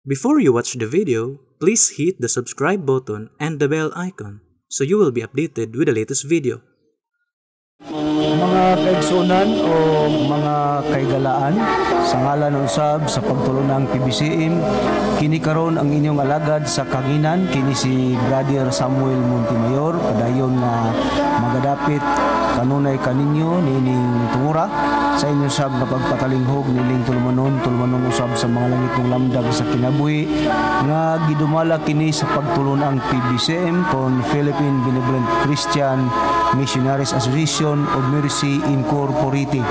Before you watch the video, please hit the subscribe button and the bell icon so you will be updated with the latest video. Mga kaigsunan o mga kaigalaan, sa ngalan usab sa pagtulunang PBCM, kini karon ang inyong alagad sa kahanginan, kini si Brother Samuel Montemayor, padayon nga magadapit kanunay kaninyo niining tungura sa inyong sab nga pagpatalinghog niining tulumanon, tulumanon usab sa mga langitnong lamdag sa kinabuhi nga gidumala kini sa pagtulunang PBCM kon Philippine Benevolent Christian Missionaries Association of Mercy Incorporated.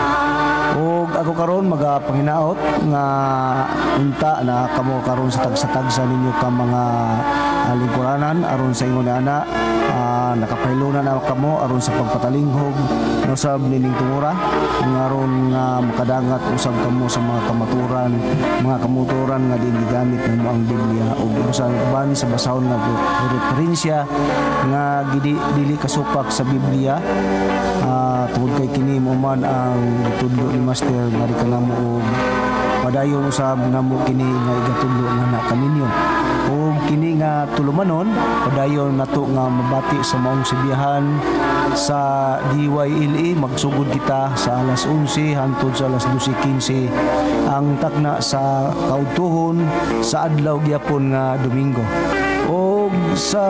Og ako karon magapanginaot nga unta na kamo karon sa tagsa-tagsa ninyo ka mga lingkuranan aron sa ingon ana nakapahiluna na kamo aron sa pagpatalinghog usab nining tungura nga aron nga makadangat usab kamo sa mga kamaturan, mga kamuturan nga diin gigamit namo ang Biblia ug usan uban sa basahon nga referensya nga gidi dili kasupak sa Biblia, tungod kay kini mo man ang gitudlo ni Master nga di kanamo og padayon usab namo kini nga igatudlo nga na kaninyo. Ug kini nga tulumanon, padayon nato nga mabati sa maong sibihan sa DYLE. Magsugod kita sa alas 11 hangtod sa alas 12:15 ang takna sa kaudtuhon sa adlaw gyapon nga Domingo. Og sa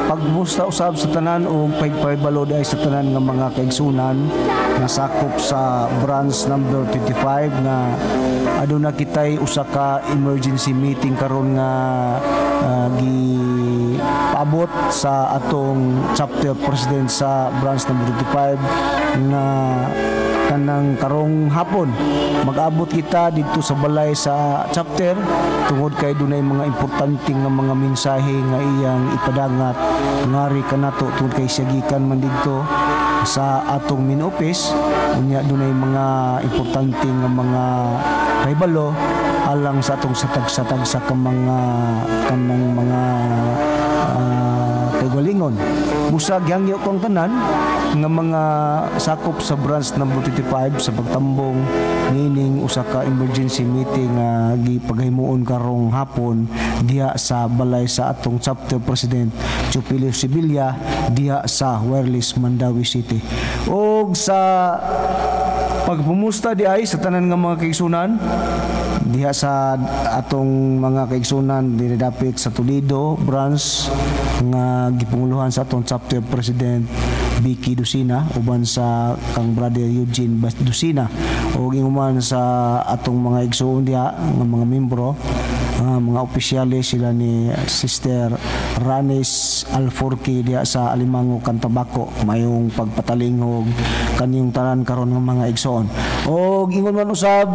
pagmusta usab sa tanan og pagpahibalo diay sa tanan nga mga kaigsunan nga sakop sa branch number 25 nga aduna kitay usa ka emergency meeting karon nga gi paabot sa atong chapter president sa branch number 25 nga kanang karong hapon mag-abot kita didto sa balay sa chapter tungod kay dunay mga importante nga mga mensahe nga iyang ipadangat ngari kanato, tungod kay siya gikan man didto sa atong main office. Unya dunay mga importante nga mga kahibalo alang sa atong sa tagsa-tagsa ka mga kanang mga kaigalingon. Busa gihangyo ko ang tanan nga mga sakop sa branch number 25 sa pagtambong niining usa ka emergency meeting nga gipaghimuon karong hapon diha sa balay sa atong chapter president Chupilio Sevilla diha sa Wireless, Mandaue City. Og sa pagpumusta di ay sa tanan nga mga kaigsunan diha sa atong mga kaigsunan dinhi dapit sa Toledo branch nga gipunguluhan sa atong chapter president Vicky Dusina uban sa kang Brother Eugene Dusina, ug inguman sa atong mga igsuon diha nga mga membro, mga opisyales, sila ni Sister Ranes Alforque diha sa Alimango, Cantabaco. Mayong pagpatalinghog kaniyong tanan karon nga mga igsoon. Og ingon man usab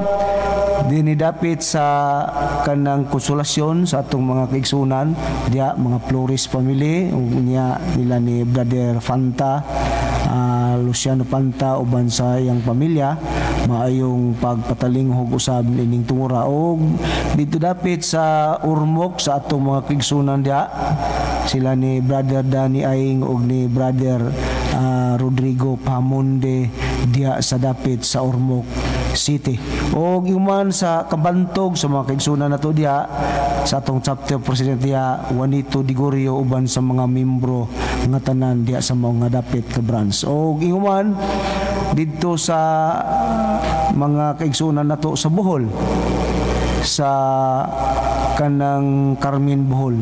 dinhi dapit sa kanang Konsolasyon sa atong mga kaigsunan diha, mga Flores family, ug niya nila ni Brother Fanta, Luciano Panta uban sa iyang pamilya, maayong pagpatalinghog usab nining tungura. Og dito dapit sa Ormoc sa atong mga kaigsunan diha, sila ni Brother Danny Aing ug ni Brother Rodrigo Pamonde diha sa dapit sa Ormoc City. Og iuman sa Kabantog sa mga kaigsunan nato diha sa atong chapter president diha, Juanito Digorio, uban sa mga membro nga tanan diha sa mga dapit ka branch. Og iuman didto sa mga kaigsunan nato sa Bohol, sa kanang Carmen, Bohol,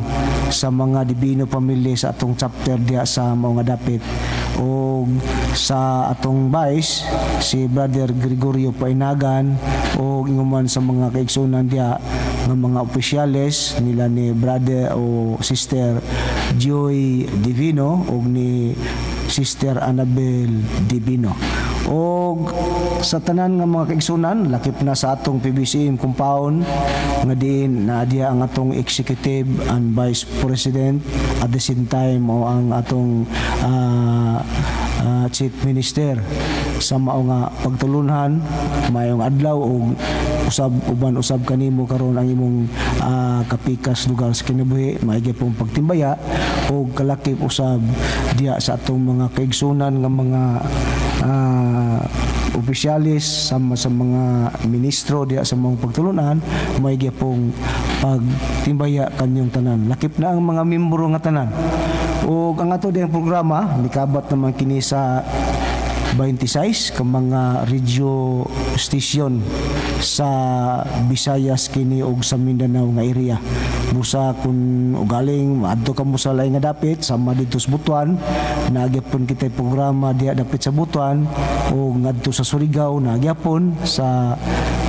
sa mga Divino family sa atong chapter diha sa mga dapit, og sa atong vice si Brother Gregorio Painagan, og inguman sa mga kaigsunan diha nga mga opisyales nila ni Brother o Sister Joy Divino og ni Sister Annabel Divino. Og sa tanan nga mga kaigsunan lakip na sa atong PBCM compound nga diin na diha ang atong executive and vice president, at the same time o ang atong chief minister sa mao nga pagtulunhan, mayong adlaw og usab uban usab kanimo karon ang imong kapikas lugar sa kinabuhi, maigi pong pagtimbaya. Og kalakip usab diha sa atong mga kaigsunan nga mga opisyalis sama sa mga ministro diha sa mga pagtulunan, maigi pong Pagtimbaya kanyong tanan, lakip na ang mga membro nga tanan. Ug ang ato diyang programa nikabat naman kini sa 26 ka mga radio station sa Visayas kini og sa Mindanao nga area. Busa kung ugaling maadto ka mo sa lain nga dapit, sama didto sa Butuan, nagyapon kita programa diha dapit sa Butuan, o ngadto sa Surigao, nagyapon sa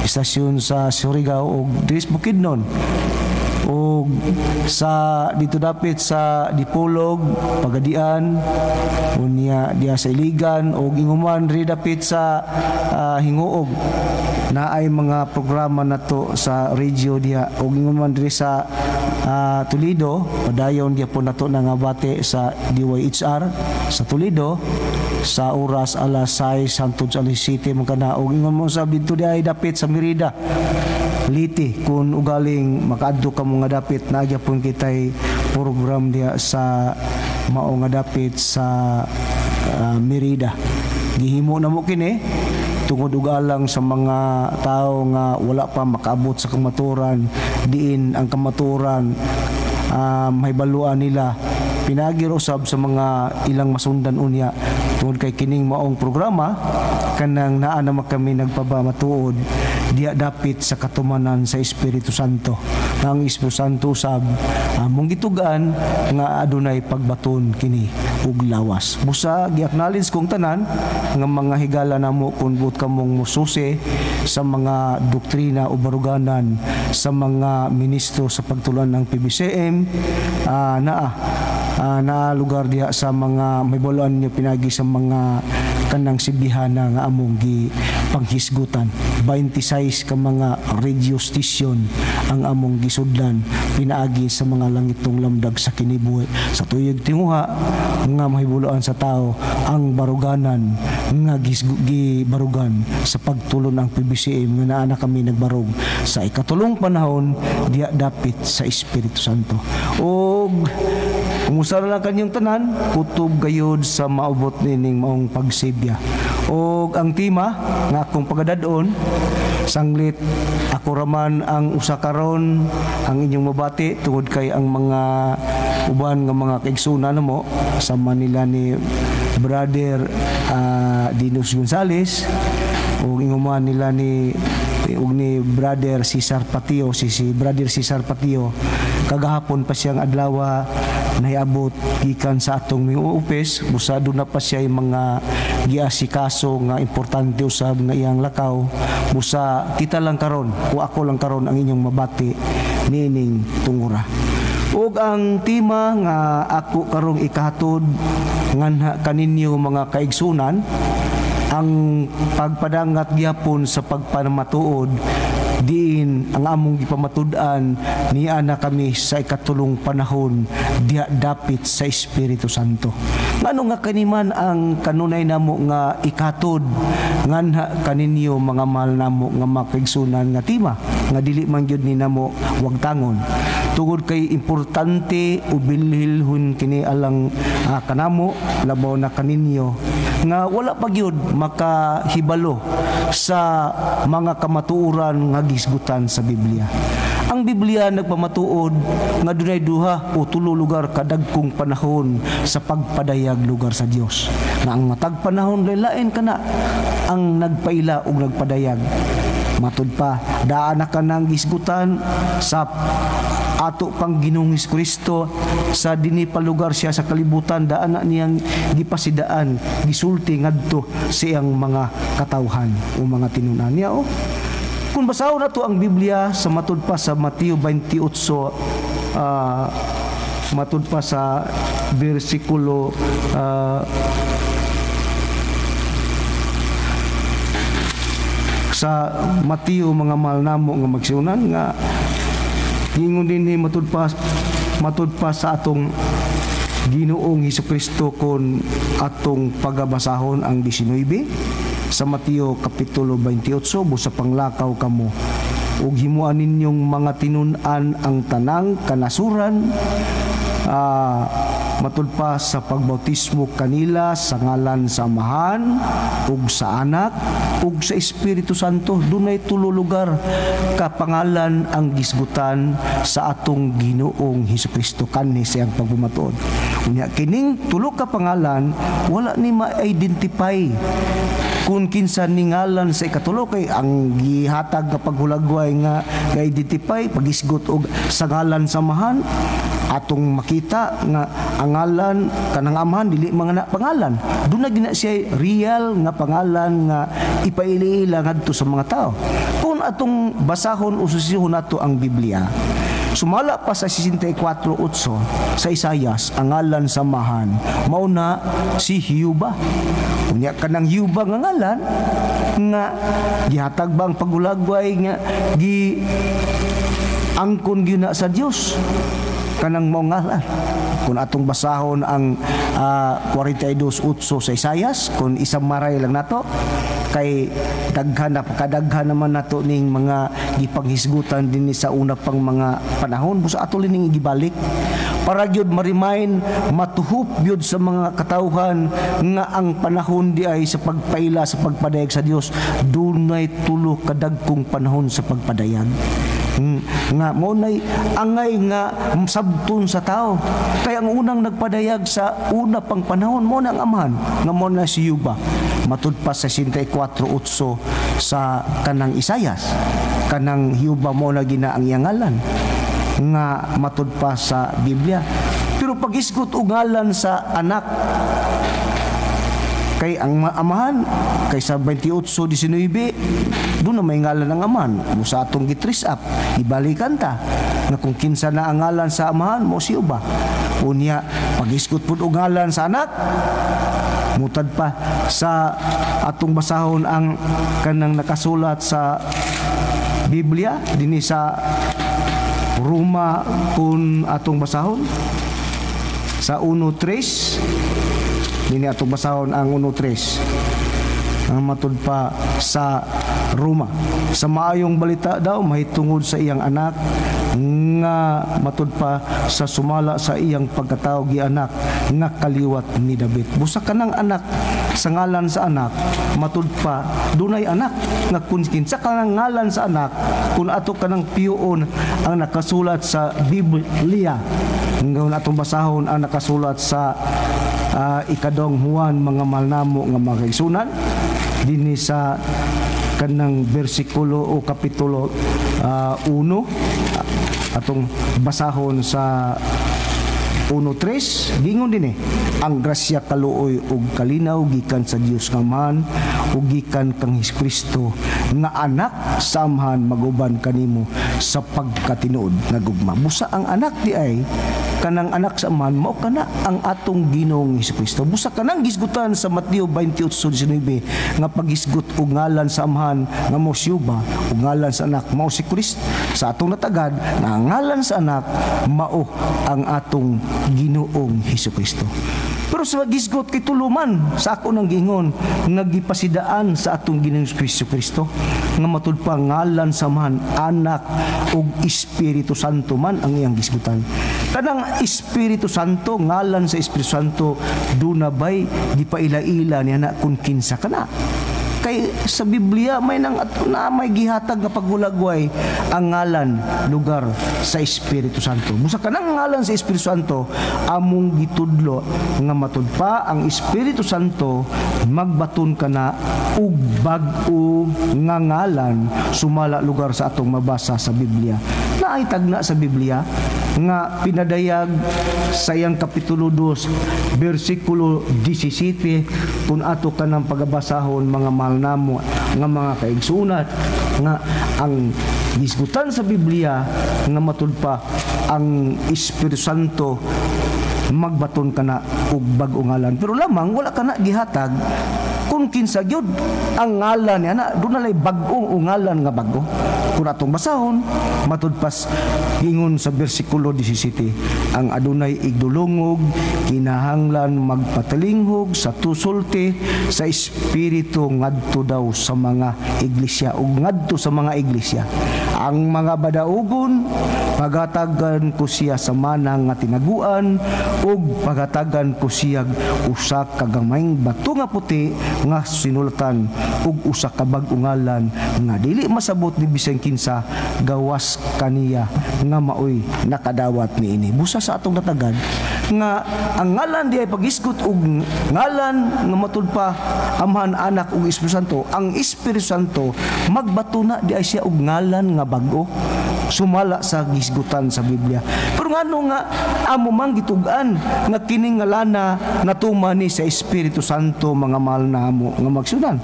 istasyon sa Surigao, og diri sa Bukidnon, o sa dito dapit sa Dipolog, Pagadian, unya diha sa Iligan, o inguman ri dapit sa Hinguog, naay mga programa nato sa radio diha, o inguman diri sa Toledo, padayon gyapon nato na nga bati sa DYHR sa Toledo sa oras alas 6 hangtod sa alas 7 man kana, og ingon mo sa didto diha dapit sa Merida, Liti, kung ugaling makaadto ka mo nga dapit, nagyapon kitay program diha sa mao nga dapit sa Merida. Gihimo na mo kini tungod ug alang sa mga tao nga wala pa makaabot sa kamaturan, diin ang kamaturan mahibaluan nila pinagi usab sa mga ilang masundan unya, tungod kay kining maong programa kanang naa naman kami nagpabamatuod diya dapit sa katumanan sa Espiritu Santo, nga ang Espiritu Santo usab among gitugaan nga adunay pagbaton kini ug lawas. Busa gi-acknowledge kong tanan nga mga higala namo kung buot kamong mususi sa mga doktrina o baruganan sa mga ministro sa pagtulunan ng PBCM, naa naa lugar diha sa mga may buluan niyo pinagi sa mga kanang sibihana nga among gi panghisgutan. 26 ka mga radio station ang among gisudlan pinaagi sa mga langitong lamdag sa kinibuhi sa tuyog tinguha nga mahibuluan sa tao ang baruganan nga gibarugan sa pagtulon ang PBCM, nga naa na kami nagbarog sa ikatulong panahon diha dapit sa Espiritu Santo. Og kumusta na lang kanyong tanan, kutob gayud sa maubot nining maong pagsibya. Og ang tema nga akong pagadadon, sanglit ako raman ang usa karon ang inyong mabati, tungod kay ang mga uban nga mga kaigsunan namo sa Manila ni Brother Dinos Gonzales ug inguman nila ni ug ni Brother Cesar Patio, si Brother Cesar Patio kagahapon pa siyang adlaw nahiabot gikan sa atong office. Busa na pa siya yung mga giasikaso nga importante usab nga iyang lakaw. Busa kita lang karon, ku ako lang karon ang inyong mabati niining tungura. Ug ang tema nga ako karong ikahatod nganha kaninyo, mga kaigsunan, ang pagpadangat gyapon sa pagpamatuod diin ang among gipamatud-an niya na kami sa ikatulong panahon diha dapit sa Espiritu Santo. Ngano nga kaniman ang kanunay namo nga ikatod nganha kaninyo, mga mahal namo nga makaigsunan, nga tema nga dili man gyud ni namo wagtangon, tungod kay importante o bilhilhon kini alang kanamo, labaw na kaninyo nga wala pa gyud makahibalo sa mga kamatuoran nga gisgutan sa Biblia. Ang Biblia nagpamatuod nga dunay duha o tulo lugar kadagkong panahon sa pagpadayag lugar sa Dios. Nga ang matag panahon lain kana ang nagpaila og nagpadayag. Matud pa, daan na kanang gisgutan sa ato pang Ginoong Kristo sa dinhi pa lugar siya sa kalibutan, daan na niyang gipasidaan, gisulti ngadto sa iyang mga katawhan o mga tinun-an niya. Oh. Kung basahon nato ang Biblia sa matud pa sa Mateo 28, matud pa sa bersikulo sa Mateo, mga mahal namo nga magsiunan, nga ingon dinhi matud pa sa atong Ginoong Hesukristo kon atong pagabasahon ang 19 sa Mateo kapitulo 28, busa panglakaw kamo ug himuan ninyong mga tinun-an ang tanang kanasuran. matud pa sa pagbautismo kanila sa ngalan sa Amahan ug sa Anak ug sa Espiritu Santo. Dunay tulo lugar ka pangalan ang gisgutan sa atong Ginoong Hesukristo kanhi sa iyang pagbumatuod. Unya kining tulo ka pangalan, wala ni ma-identify kung kinsa ni ngalan sa ikatulo, kay ang gihatag nga paghulagway nga ga-identify pagisgot og sa ngalan sa Amahan, atong makita nga ang ngalan kanang Amahan dili mga na pangalan. Doon na gina siya real nga pangalan nga ipailiila ngadto sa mga tao. Kung atong basahon o susihon nato ang Biblia, sumala pa sa 64:8 sa Isayas, ang ngalan sa Amahan mao na si Hiyuba. Unya kanang Hiyuba nga ngalan nga gihatag ba ang paghulagway nga gi angkon gyud na sa Dios kanang mao ngalan? Kung atong basahon ang 42:8 sa Isayas, kung isamaray lang nato kay daghan na, kadaghan naman nato ning mga gipanghisgutan dinhi sa una pang mga panahon, busa ato ning gibalik para gyud ma-remind, matuhop gyud sa mga katawhan nga ang panahon di ay sa pagpaila, sa pagpadayag sa Dios, dunay tulo kadagkong panahon sa pagpadayag nga mo nay angay nga sabton sa tao, kay ang unang nagpadayag sa una pang panahon mo na ang Amahan nga mo na si Yuba, matud pa sa 64:8 sa kanang Isayas. Kanang Yuba mo na gina ang iyang ngalan nga matud pa sa Biblia. Pero pagisgot og ngalan sa Anak, kay ang Amahan kay sa 28:19 doon na may ngalan ng Amahan mo sa atong gi-trace up, ibalikan ta nga kung kinsa na ang ngalan sa Amahan, mo si Uba. Unya pagisgot pud og ngalan sa Anak, mutad pa sa atong basahon ang kanang nakasulat sa Biblia dinhi sa Roma. Kung atong basahon sa 1:3 dinhi, atong basahon ang 1:3 ang matud pa sa Roma, sa maayong balita daw mahitungod sa iyang Anak nga matud pa sa sumala sa iyang pagkatao gianak nga kaliwat ni David. Busa kanang Anak, sa ngalan sa Anak, matud pa dunay anak nga kun kinsa kanang ngalan sa Anak, kung ato kanang piyuon ang nakasulat sa Biblia, nga atong basahon ang nakasulat sa Ikadong Juan, mga mahal namo nga mga kaigsunan, dinhi sa kanang bersikulo o kapitulo 1, atong basahon sa 1:3. Gingon din eh, "Ang grasya, kaluoy ug kalinaw gikan sa Dios nga Amahan ug gikan kang Kristo nga Anak sa Amahan maguban kanimo sa pagkatinuod nga gugma." Busa ang Anak di ay kanang Anak sa Amahan, mao kana ang atong Ginoong Kristo. Busa kanang gisgutan sa Mateo 28:19 nga pagisgot og ngalan sa Amahan nga mao si Yuba ug ngalan sa Anak mao si Kristo, sa atong natagad na ang ngalan sa Anak mao ang atong Ginoong Hesukristo. Pero sa gisgot kay tuluman sa ako nang giingon nga gipasidaan sa atong Ginoong Kristo Kristo nga matud pa ngalan sa Amahan, Anak ug Espiritu Santo man ang iyang gisgutan. Kanang Espiritu Santo, ngalan sa Espiritu Santo, duna bay gipaila-ila niya na kung kinsa kana? Kay sa Biblia may nang na may gihatag nga paghulagway ang ngalan lugar sa Espiritu Santo. Busa kanang ngalan sa Espiritu Santo, among gitudlo nga matud pa ang Espiritu Santo magbaton kana og bag-o nga ngalan sumala lugar sa atong mabasa sa Biblia. Naay tagna sa Biblia nga pinadayag sa iyang kapitulo 2 bersikulo 17, kung ato kanang pagabasahon, mga mahal namo nga mga kaigsunan, nga ang gisgutan sa Biblia nga matud pa ang Espiritu Santo magbaton kana og bag-o ngalan, pero lamang wala kana gihatag kung kinsa gyud ang ngalan niya na doon na bag-o ngalan nga bag-o. Kung atong basahon, matud pas ingon sa bersikulo 17, "Ang adunay igdulungog kinahanglan magpatalinghog sa tusulti sa Espiritu ngadto daw sa mga iglesia ug ngadto sa mga iglesia. Ang mga badaugon Pagatagan ko siya sa mana nga tinaguan ug pagatagan ko siya usa ka gamayng bato nga puti nga sinulatan ug usa ka bag-ong ngalan nga dili masabot ni bisan kinsa gawas kaniya nga maoy nakadawat niini. Busa sa atong natagad nga ang ngalan di ay pagisgot og ngalan nga matud pa Amahan, Anak ug Espiritu Santo. Ang Espiritu Santo magbato na di ay siya og ngalan nga bag-o sumala sa gisgutan sa Biblia. Pero ngano nga amo mang gitug-an nga kining ngalana natuman ni sa Espiritu Santo, mga mahal na amo nga magsunan?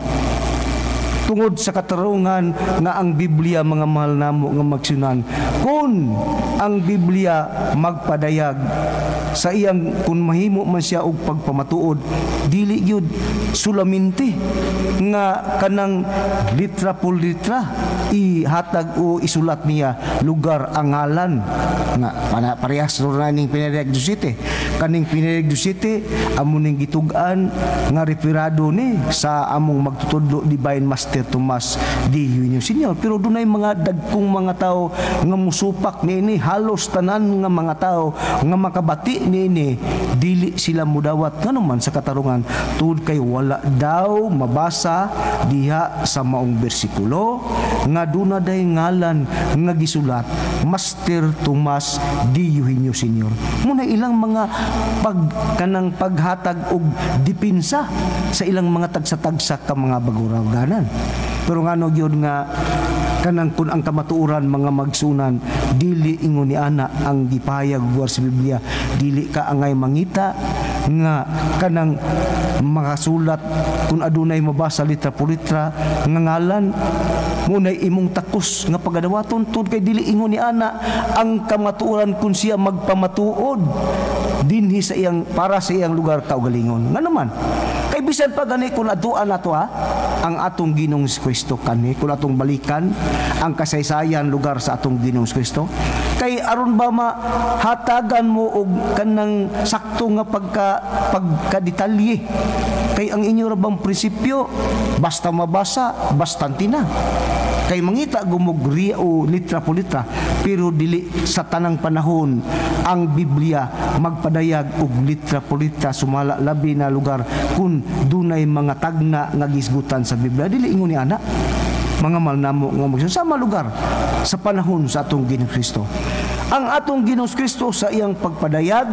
Tungod sa katarungan nga ang Biblia, mga mahal namo nga magsunan, kung ang Biblia magpadayag sa iyang, kung mahimo man siya og pagpamatuod, dili gyud solamente nga kanang litra por litra ihatag o isulat niya lugar ang ngalan nga pana parehas na ning Pinadayag City. Kaning Pinadayag City, amo ning gitug-an nga referado ni sa among magtutudlo, Divine Master Tomas D. Eugenio Senior, pero dunay mga dagkong mga tao nga musupak niini. Halos tanan nga mga tao nga makabati niini, dili sila mudawat. Ngano man sa katarungan, tungod kay wala daw mabasa diha sa maong bersikulo nga duna day ngalan nga gisulat Master Tomas D. Eugenio Senior. Muna ilang mga pag kanang paghatag og depensa sa ilang mga tagsa-tagsa ka mga baguraganan. Pero ngano gyud nga kanang kun ang kamatuoran, mga magsunan, dili ingon ni ana ang gipahayag lugar sa Biblia, dili ka angay mangita nga kanang makasulat kung adunay mabasa litra por litra nga ngalan munay imong takos nga pagadawaton, tud kay dili ingon ni ana ang kamatuoran kun siya magpamatuod dinhi sa iyang para sa iyang lugar kaugalingon. Nga naman kay bisan pa gani kung atuan nato ha ang atong Ginoong Kristo, kani kung atong balikan ang kasaysayan lugar sa atong Ginoong Kristo, kay aron ba mahatagan mo og kanang sakto nga pagkadetalye, kay ang inyo ra bang prinsipyo basta mabasa bastante na, kay mangita gumog o litra po litra. Pero dili sa tanang panahon ang Biblia magpadayag og litra po litra, sumala labi na lugar kun dunay mga tagna nga gisgutan sa Biblia dili ingon ni ana, mga mahal namo nga sama lugar sa panahon sa atong Ginoong Kristo. Ang atong Ginoong Kristo sa iyang pagpadayag,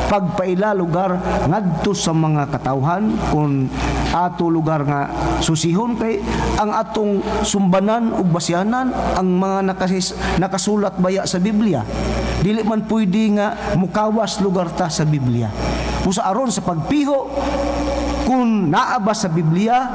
pagpaila lugar ngadto sa mga katawhan, kung ato lugar nga susihon, kay ang atong sumbanan ug basihanan ang mga nakasulat baya sa Biblia, dili man pwede nga mukawas lugar ta sa Biblia. Usa aron sa pagpiho kung naa ba sa Biblia,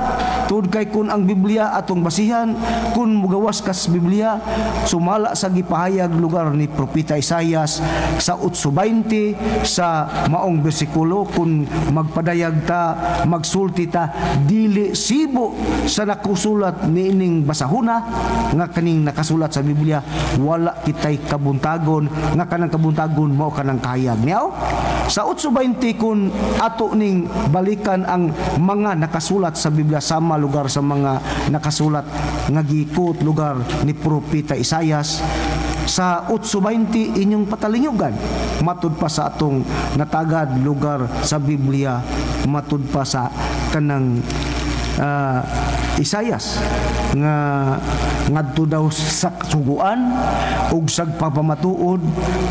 tud kay kun ang Biblia atong basihan, kun mugawas ka sa Biblia sumala sa gipahayag lugar ni Propeta Isayas sa 8:20 sa maong bersikulo, kun magpadayag ta, magsulti ta dili sibo sa nakusulat niining basahuna nga kaning nakasulat sa Biblia, wala kitay kabuntagon nga kanang kabuntagon mao kanang kahayag niyaw. Sa 8:20, kun ato ning balikan ang mga nakasulat sa Biblia sama lugar sa mga nakasulat nga gikot lugar ni Propeta Isayas sa 8:20, inyong patalingugan matud pa sa atong natagad lugar sa Biblia, matud pa sa kanang Isayas nga ngadto daw sa suguan ug sa pagpamatuod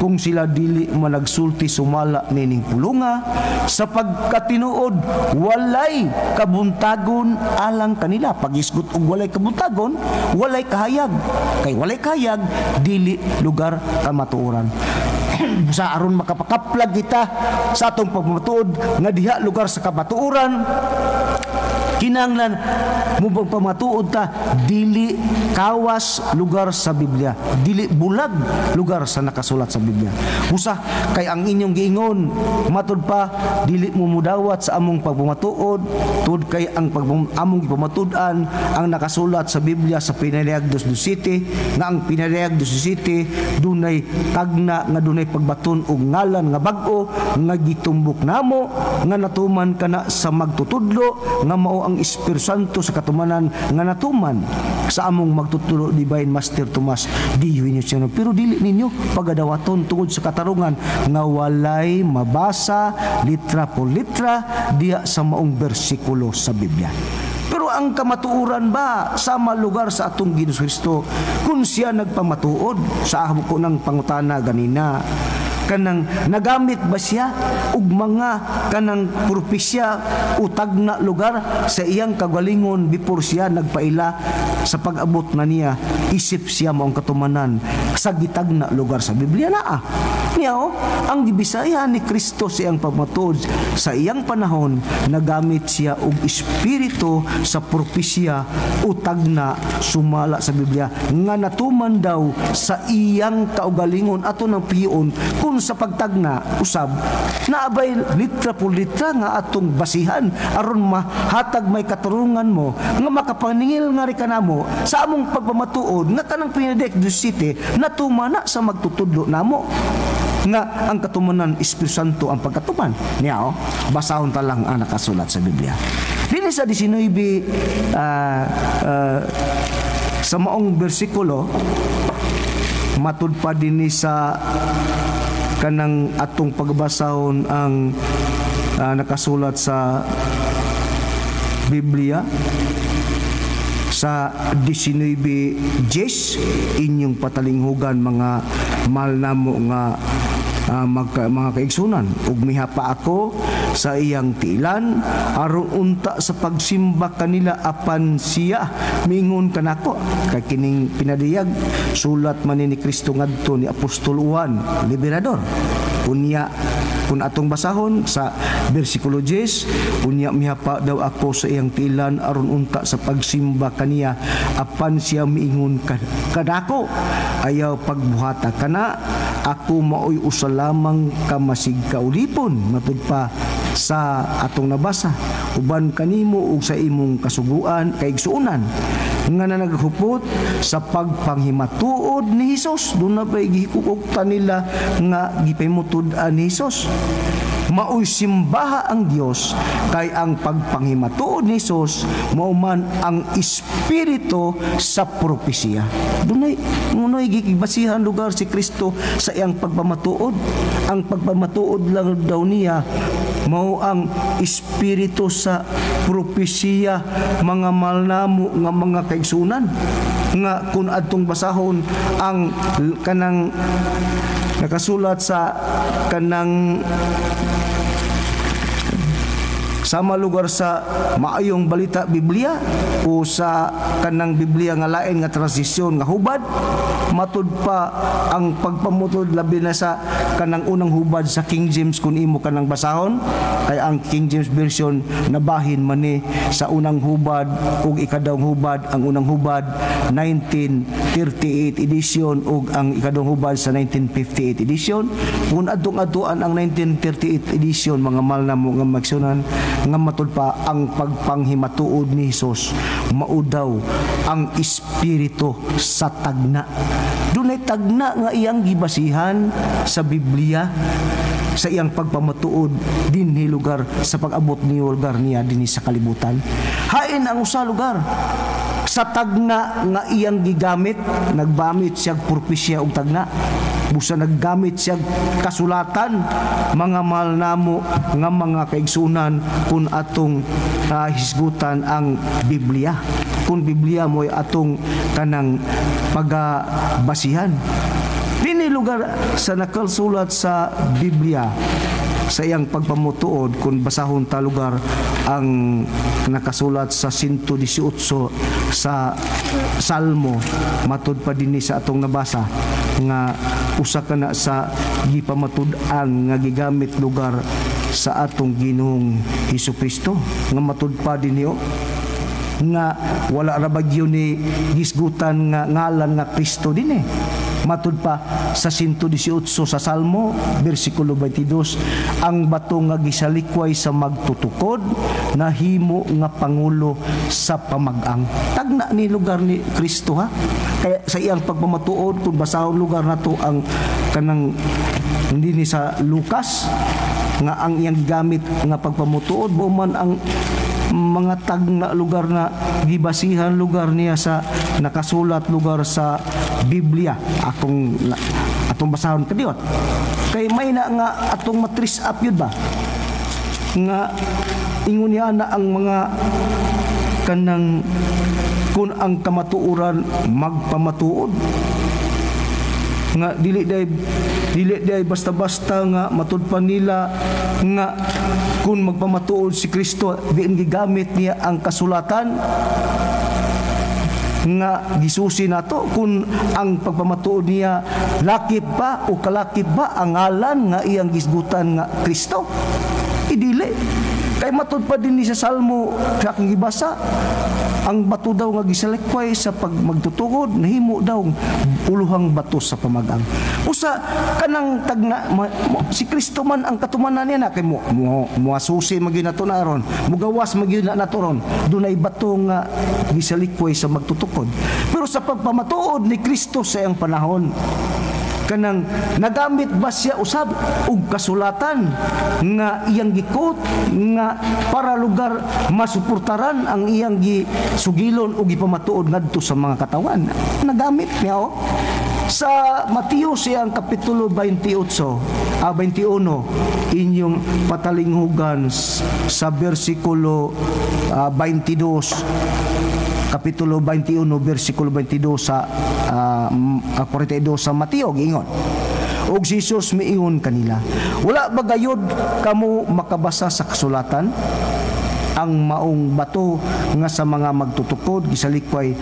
kung sila dili managsulti sumala nining pulunga, sa pagkatinuod walay kabuntagon alang kanila. Pagisgot og walay kabuntagon, walay kahayag, kay walay kahayag, dili lugar kamatuoran. Sa aron makapakaplag kita sa atong pagpamatuod nga diha lugar sa kamatuoran, kinahanglan mo pamatuod ta dili kawas lugar sa Biblia, dili bulag lugar sa nakasulat sa Biblia. Usa kay ang inyong giingon matud pa dili mo mudawat sa among pagpamatuod, tud kay ang among gipamatud-an ang nakasulat sa Biblia sa Pinadayag City, nga ang Pinadayag City dunay tagna nga dunay pagbaton og ngalan nga bag-o nga gitumbok namo nga natuman kana sa magtutudlo nga mao ang Espiritu Santo sa katumanan nga natuman sa among magtuturo, Divine Master Tomas D. Eugenio. Pero dili ninyo pagadawaton tungod sa katarungan nga walay mabasa litra por litra diya sa maong bersikulo sa Biblia. Pero ang kamatuoran ba sama lugar sa atong Ginoong Kristo, kung siya nagpamatuod sa amo ko ng pangutana ganina, kanang nagamit ba siya og mga kanang propesya o tagna lugar sa iyang kagalingon before siya nagpaila sa pag-abot na niya, isip siya maong katumanan sa gitagna lugar sa Biblia naa niya? Oh, ang gibisaya ni Kristo sa iyang pagmatuod sa iyang panahon, nagamit siya og espiritu sa propesya o tagna sumala sa Biblia nga natuman daw sa iyang kaugalingon. Ato ng piyon kung sa pagtagna usab naabay litra por litra nga atong basihan aron mahatag may katarungan mo nga makapaningil nga ri kanamo sa among pagpamatuod nga kanang Benedict City natumana sa magtutudlo namo nga ang katumanan Espiritu Santo ang pagkatuman niya. Oh, basahon ta lang ang nakasulat sa Biblia dinhi sa 19, sa maong bersikulo, matud pa dinhi sa kanang atong pagbasahon ang nakasulat sa Biblia sa 19:10. Inyong patalinghugan, mga mahal namo nga mga kaigsunan. Ug mihapa ako sa iyang tiilan aron unta sa pagsimba kanila, apan siya mingon kanako. Kay kining pinadiyag sulat man ni Kristo ngadto ni Apostol Juan Liberador. Unya kung atong basahon sa bersikulo 10, unya mihapa daw ako sa iyang tiilan aron unta sa pagsimba kaniya, apan siya miingon kanako, "Ayaw pagbuhata kana, ako maoy usa lamang ka masig kaulipon," matud pa sa atong nabasa, "uban kanimo ug sa imong kasuguan kaigsuonan nga na naghupot sa pagpanghimatuod ni Hesus." Doon na ba'y gihikukugtan nila nga gipahimutud-an ni Hesus? Maoy simbaha ang Dios kay ang pagpanghimatuod ni Hesus mao man ang espiritu sa propesiya. Dunay ngunoy gibasihan lugar si Kristo sa iyang pagpamatuod. Ang pagpamatuod lang daw niya mao ang espiritu sa propesiya, mga mahal namo nga mga kaigsunan, nga kung adtong basahon ang kanang nakasulat sa kanang sama lugar sa Maayong Balita Biblia o sa kanang Biblia nga lain nga transisyon nga hubad, matud pa ang pagpamutod labi na sa kanang unang hubad sa King James. Kung imo kanang basahon, kay ang King James Version nabahin man ni sa unang hubad ug ikadawang hubad. Ang unang hubad 1938 edition ug ang ikadawang hubad sa 1958 edition. Kung adtong adtuan ang 1938 edition, mga mahal namo nga magsunan, nga matud pa ang pagpanghimatuod ni Hesus mao daw ang espiritu sa tagna. Dunay tagna nga iyang gibasihan sa Biblia sa iyang pagpamatuod dinhi lugar sa pag-abot ni lugar niya dinhi sa kalibutan. Hain ang usa lugar sa tagna nga iyang gigamit, nagbamit siya propesya og tagna, busa naggamit siya kasulatan, mga mahal namo nga mga kaigsunan. Kung atong hisgutan ang Biblia, kung Biblia mo'y atong kanang pagabasihan dinhi lugar sa nakasulat sa Biblia sa iyang pagpamutuod, kung basahon ta lugar ang nakasulat sa 118 sa Salmo, matud pa dinhi sa atong nabasa nga usa ka na sa gipamatud-an nga gigamit lugar sa atong Ginoong Hesus Kristo, nga matud pa dinhi, oh, nga wala ra bagyo ni gisgutan nga ngalan nga Kristo dinhi. Matud pa sa 118 sa Salmo, bersikulo 22, ang bato nga gisalikway sa magtutukod nahimo nga pangulo sa pamag-ang. Tagna ni lugar ni Kristo, ha. Kaya sa iyang pagpamatuod, kung basahon lugar nato ang kanang hindi ni sa Lucas nga ang iyang gigamit nga pagpamutuod mao man ang mga tagna lugar na gibasihan lugar niya sa nakasulat lugar sa Biblia akong atong basahon kadiot kay may na nga atong matris up yun ba nga ingon niya na ang mga kanang kun ang kamatuoran magpamatuod nga dili day basta-basta nga matud pa nila nga kung magpamatuod si Kristo, diin gigamit niya ang kasulatan nga gisusi nato kung ang pagpamatuod niya lakip ba o kalakip ba ang ngalan nga iyang gisgutan nga Kristo. Idili kay matud pa din ni sa Salmo sa akong gibasa, ang bato daw nga gisalikway sa pag magtutukod nahimo daw uluhang bato sa pamagang. Usa kanang tagna si Kristo man ang katumanan niya na kay mo muasusi man gyud nato na aron, mugawas man gyud na nato ron, dunay bato nga gisalikway sa magtutukod. Pero sa pagpamatuod ni Kristo sa iyang panahon, kanang nagamit ba siya usab og kasulatan nga iyang gikot nga para lugar masuportaran ang iyang gisugilon o gipamatuod ngadto sa mga katawan? Nagamit niya, oh. Sa Mateo siyang kapitulo 28, 21, inyong patalinghugan sa bersikulo 22, kapitulo 21 bersikulo 22 sa 42 sa Mateo, giingon, "Og si Jesus miingon kanila, 'Wala ba gayod kamo makabasa sa kasulatan, ang maong bato nga sa mga magtutukod gisalikway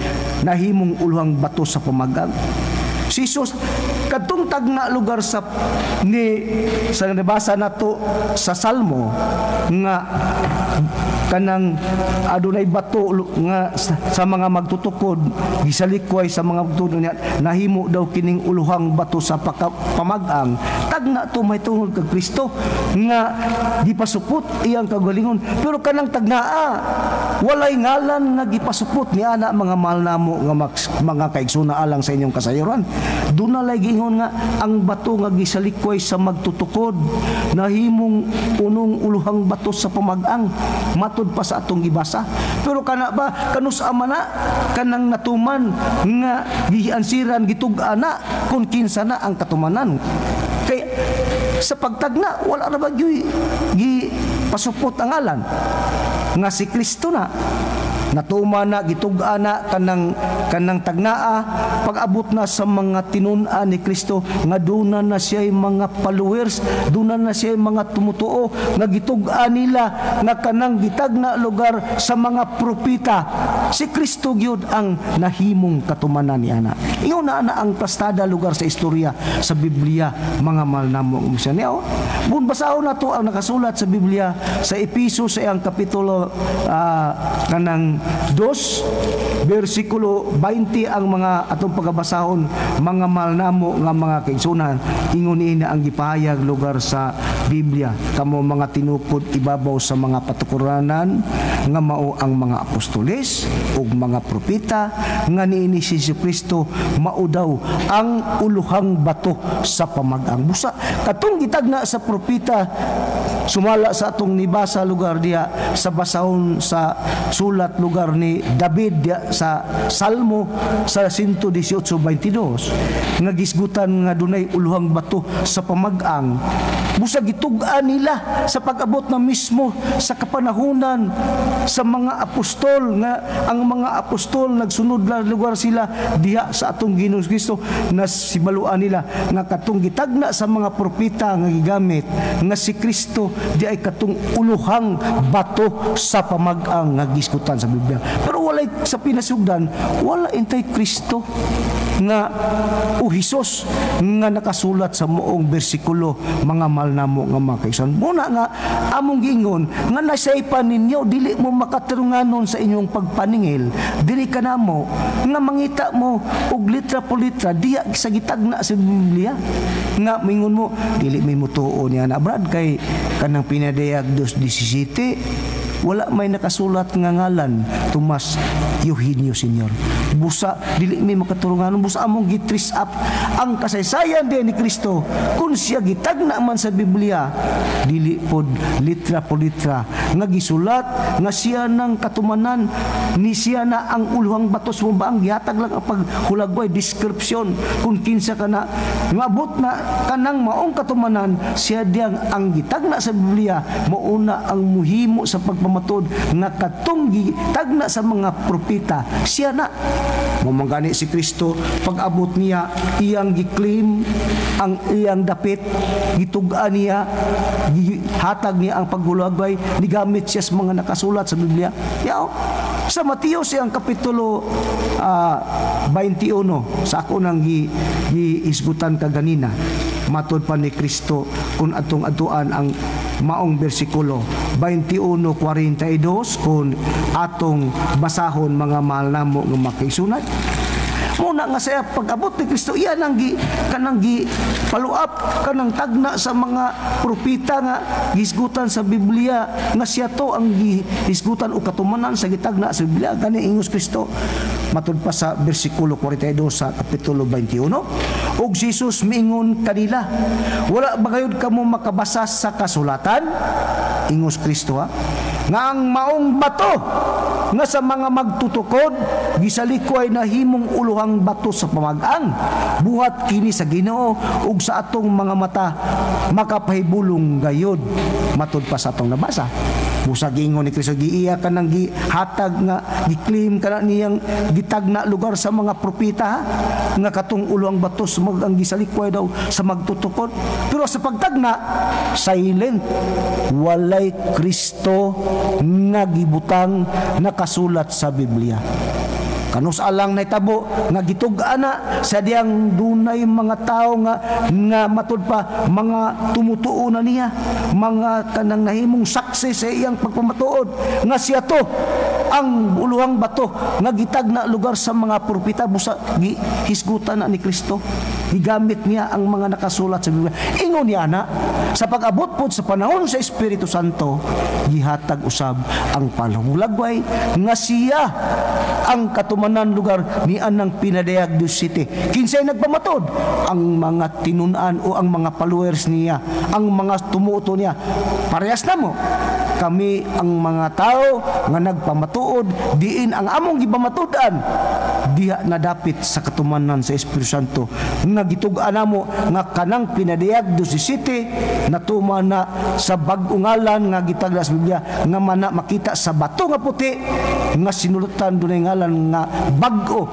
nahimong uluhang bato sa pamagang?'" Si Jesus kadtong tagna lugar sa ni sa nabasa nato sa Salmo nga kanang adunay bato nga sa mga magtutukod gisalikway sa mga magtutukod niya, nahimo daw kining uluhang bato sa pamag-ang, tagna to may tungod kag Kristo nga gipasupot iyang kagalingon. Pero kanang tagnaa, walay ngalan nga gipasupot ni ana, mga mahal namo nga mga kaigsoon alang sa inyong kasayuran. Duna lay giingon nga ang bato nga gisalikway sa magtutukod nahimong unong uluhang bato sa pamag-ang, matud pa sa atong gibasa. Pero kana ba kanus ama na kanang natuman nga giansiran, gitug-an na kung kinsa na ang katumanan? Kay sa pagtagna, wala ra ba gyuy gipasupot ang ngalan nga si Kristo na? Natuma na, gitug-an na kanang tagnaa. Pag-abot na sa mga tinun-an ni Kristo nga duna na siya mga followers, duna na siya mga tumutuo nga gitug-an nila nga kanang gitagna lugar sa mga propeta, si Kristo gyud ang nahimong katumanan ni ana. Ingon na ana ang plastada lugar sa istorya sa Biblia, mga mahal namo nga niya. Kung basahon na to ang nakasulat sa Biblia sa Episo sa iyang kapitulo kanang 2 bersikulo 20 ang mga atong pagabasahon, mga mahal namo nga mga kaigsunan. Ingon niini ang gipahayag lugar sa Biblia, "Kamo mga tinukod ibabaw sa mga patukuranan nga mao ang mga apostoles ug mga propeta, nga niini si Kristo mao daw ang uluhang bato sa pamag-ang." Busa katong gitagna sa propeta sumala sa atong nibasa lugar diya sa basahon sa sulat lugar ni David diya sa Salmo sa 118:22 nga gisgutan nga dunay uluhang bato sa pamag-ang, busa gitug-an nila sa pag-abot na mismo sa kapanahunan sa mga apostol nga ang mga apostol nagsunod na lugar sila diha sa atong Ginoong Kristo, na sibaluan nila nga katong gitagna sa mga propeta nga gigamit nga si Kristo di ay katong uluhang bato sa pamag-ang nga gisgutan sa Biblia. Pero walay sa pinasugdan, wala intay Kristo nga o Hesus nga nakasulat sa moong bersikulo, mga mahal namo nga mga kaigsoon. Muna nga among giingon nga nasaypan ninyo, dili mo makatirunganon sa inyong pagpaningil dili kanamo nga mangita mo og litra po litra diya sa gitagna sa Biblia nga mingon mo dili may mutuo niya na, Brad, kay kanang pinadayag 2:17 wala may nakasulat nga ngalan Tomas. Eugenio Senior. Busa dili mi makaturungan, busa among gi-trace up ang kasaysayan din ni Kristo. Kung siya gitagna man sa Biblia, dili pod litra po litra nga gisulat nga siya ng katumanan ni siya na ang uluhang bato sa ang gihatag lang ang paghulagway, description kung kinsa kana ngabot na kanang maong katumanan. Siya diyang ang gitagna sa Biblia, mauna ang muhimo sa pagpamatud nga katong gitagna sa mga propeta, siya na. Mao man gani si Kristo, pag-abot niya, iyang gi-claim ang iyang dapit, gitug-an niya, gihatag niya ang paghulagway, nigamit siya sa mga nakasulat sa Biblia. Yao. Sa Mateo siyang kapitulo 21, sa ako nang giisgutan kaganina, matod pa ni Kristo, kung atong atuan ang maong bersikulo 21:42, kung atong basahon, mga mahal namo nga makaigsuonan. Muna nga saya pag-abot ni Kristo, iyan ang gi, kanang gi follow up kanang tagna sa mga propeta nga gisgutan sa Biblia nga siya to ang gisgutan o katumanan sa gitagna sa Biblia. Gani ingos Kristo, matud pa sa bersikulo 42 sa kapitulo 21, "Ug si Jesus miingon kanila, 'Wala ba gayud kamo makabasa sa kasulatan?'" Ingos Kristo ha, "nga ang maong bato nga sa mga magtutukod gisalikway, nahimong uluhang bato sa pamag-ang. Buhat kini sa Ginoo ug sa atong mga mata makapahibulong gayod?" Matud pa sa atong nabasa, busa giingon ni Kristo, giiya kanang gihatag nga gi-claim kana niyang gitagna lugar sa mga propeta ha? Nga katong ulo ang bato mag ang gisalikway daw sa magtutukod. Pero sa pagtagna, silent, walay Kristo nga gibutang nakasulat sa Biblia. Kanus alang nahitabo nga gitug-an na sa diyang dunay mga tao nga nga matud pa mga tumutuo na niya, mga kanang nahimong saksi sa iyang pagpamatuod nga siya to ang uluhang bato nga gitagna lugar sa mga propeta. Busa gihisgutan na ni Kristo, gigamit niya ang mga nakasulat sa Biblia. Ingon niya na sa pag-abot pod sa panahon sa Espiritu Santo, gihatag usab ang palahulagway nga siya ang katumanan lugar ni anang pinadayag City. Kinsay nagpamatod? Ang mga tinunan o ang mga followers niya, ang mga tumuto niya. Parehas na mo. Kami ang mga tao nga nagpamatuod diin ang among gipamatud-an diha nadapit sa katumanan sa Espiritu Santo nga gitug-an namo nga kanang pinadayag do si City natuman na sa bag-ong ngalan nga gitagna sa Biblia nga mana makita sa bato nga puti nga sinulatan dunay ngalan nga bag-o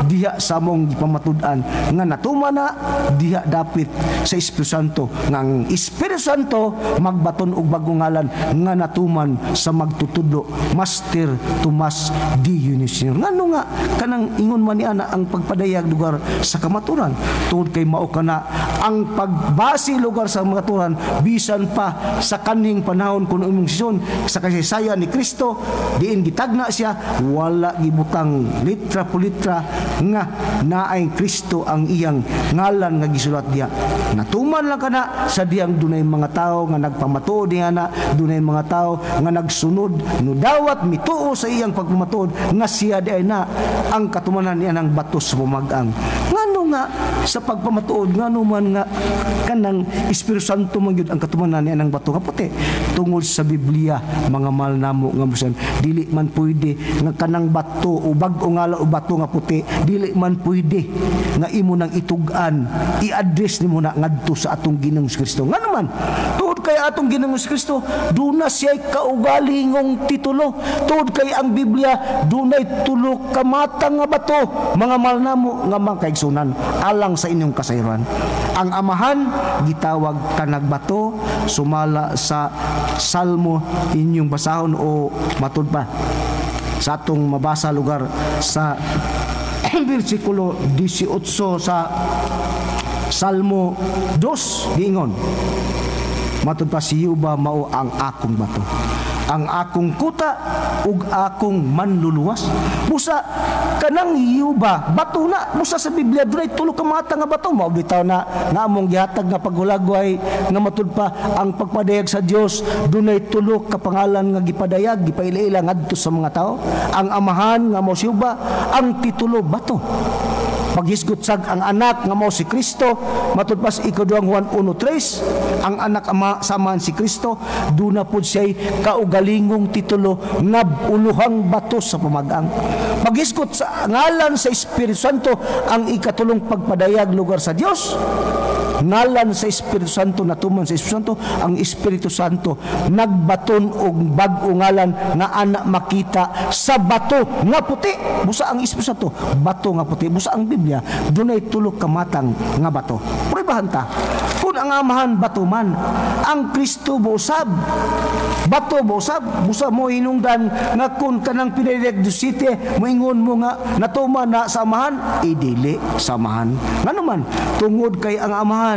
diha sa among gipamatud-an nga natuman na diha dapit sa Espiritu Santo, nga ang Espiritu Santo magbaton og bag-ong ngalan nga natuman sa magtutudlo, Master Tomas D. Senior. Ngano nga kanang ingon man ni ana ang pagpadayag lugar sa kamaturan? Tungod kay mao kana ang pagbasi lugar sa kamaturan bisan pa sa kaning panahon kun imong season sa kasaysayan ni Kristo diin gitagna siya, wala gibutang litra po litra nga naay Kristo ang iyang ngalan nga gisulat diha. Natuman lang kana sa diyang dunay mga tao nga nagpamatuod niya na dunay mga tao nga nagsunod no dawat mituo sa iyang pagpamatuod nga siya di na ang katumanan niya ng bato sa pamag-ang. Ngano nga sa pagpamatuod, ngano man nga kanang Espiritu Santo man gyud ang katumanan niya ng bato nga puti? Tungod sa Biblia, mga mahal namo nga Muslim, dili man pwede nga kanang bato o bag-o ngala o bato nga puti, dili man pwede nga imo nang itug-an, i-address nimo na ngadto sa atong Ginoong Kristo. Ngano man? Tungod kay atong Ginoong Kristo duna siya'y kaugalingong titulo. Tungod kay ang Biblia dunay tulo ka matang nga bato, mga mahal namo nga mga kaigsunan, alang sa inyong kasayran. Ang Amahan gitawag kanag bato sumala sa Salmo, inyong basahon o matud pa sa atong mabasa lugar sa versikulo 18 sa Salmo 2, giingon matud pa, "Si Jehova mao ang akong bato." Ang akong kuta ug akong manluluwas. Busa kanang yuba bato na, busa sa Biblia dunay tulo ka mata nga bato. Mao bitaw na nga among gihatag nga paghulagway nga matud pa ang pagpadayag sa Dios, dunay tulo ka pangalan nga gipadayag, gipaila-ila ngadto sa mga tao. Ang Amahan nga mao si Yuba, ang titulo bato. Paghisgot sag ang anak nga mao si Kristo, matud pa sa ikaduhang Juan 1:3, ang anak ama samahan si Kristo, duna pud siya'y kaugalingong titulo nga uluhang bato sa pamagang. Paghisgot sa ngalan sa Espiritu Santo, ang ikatulong pagpadayag lugar sa Dios, ngalan sa Espiritu Santo, natuman sa Espiritu Santo, ang Espiritu Santo nagbaton og bag-o ngalan nga ana makita sa bato nga puti. Busa ang Espiritu Santo bato nga puti, busa ang Biblia dunay tulo ka matang nga bato. Pruebahan ta kung ang Amahan bato man, ang Kristo bosab bato bosab. Busa mo hinungdan nga kung kanang pinadayag city moingon mo nga natuman na sa Amahan, idili sa Amahan. Ngano man? Tungod kay ang Amahan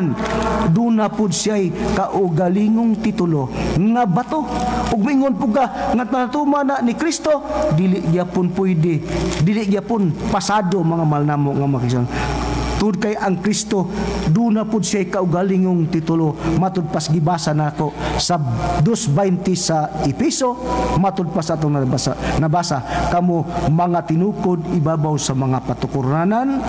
duna pud siya'y kaugalingong titulo nga bato. Ug moingon pud ka nga natuman na ni Kristo, dili gyapon pwede, dili gyapon pasado, mga mahal namo nga mga. Tungod kay ang Kristo duna pud siya'y kaugalingong titulo, matud pas gibasa nako sa 2:20 sa Epeso, matud pa sa atong nabasa, kamo mga tinukod ibabaw sa mga patukurnanan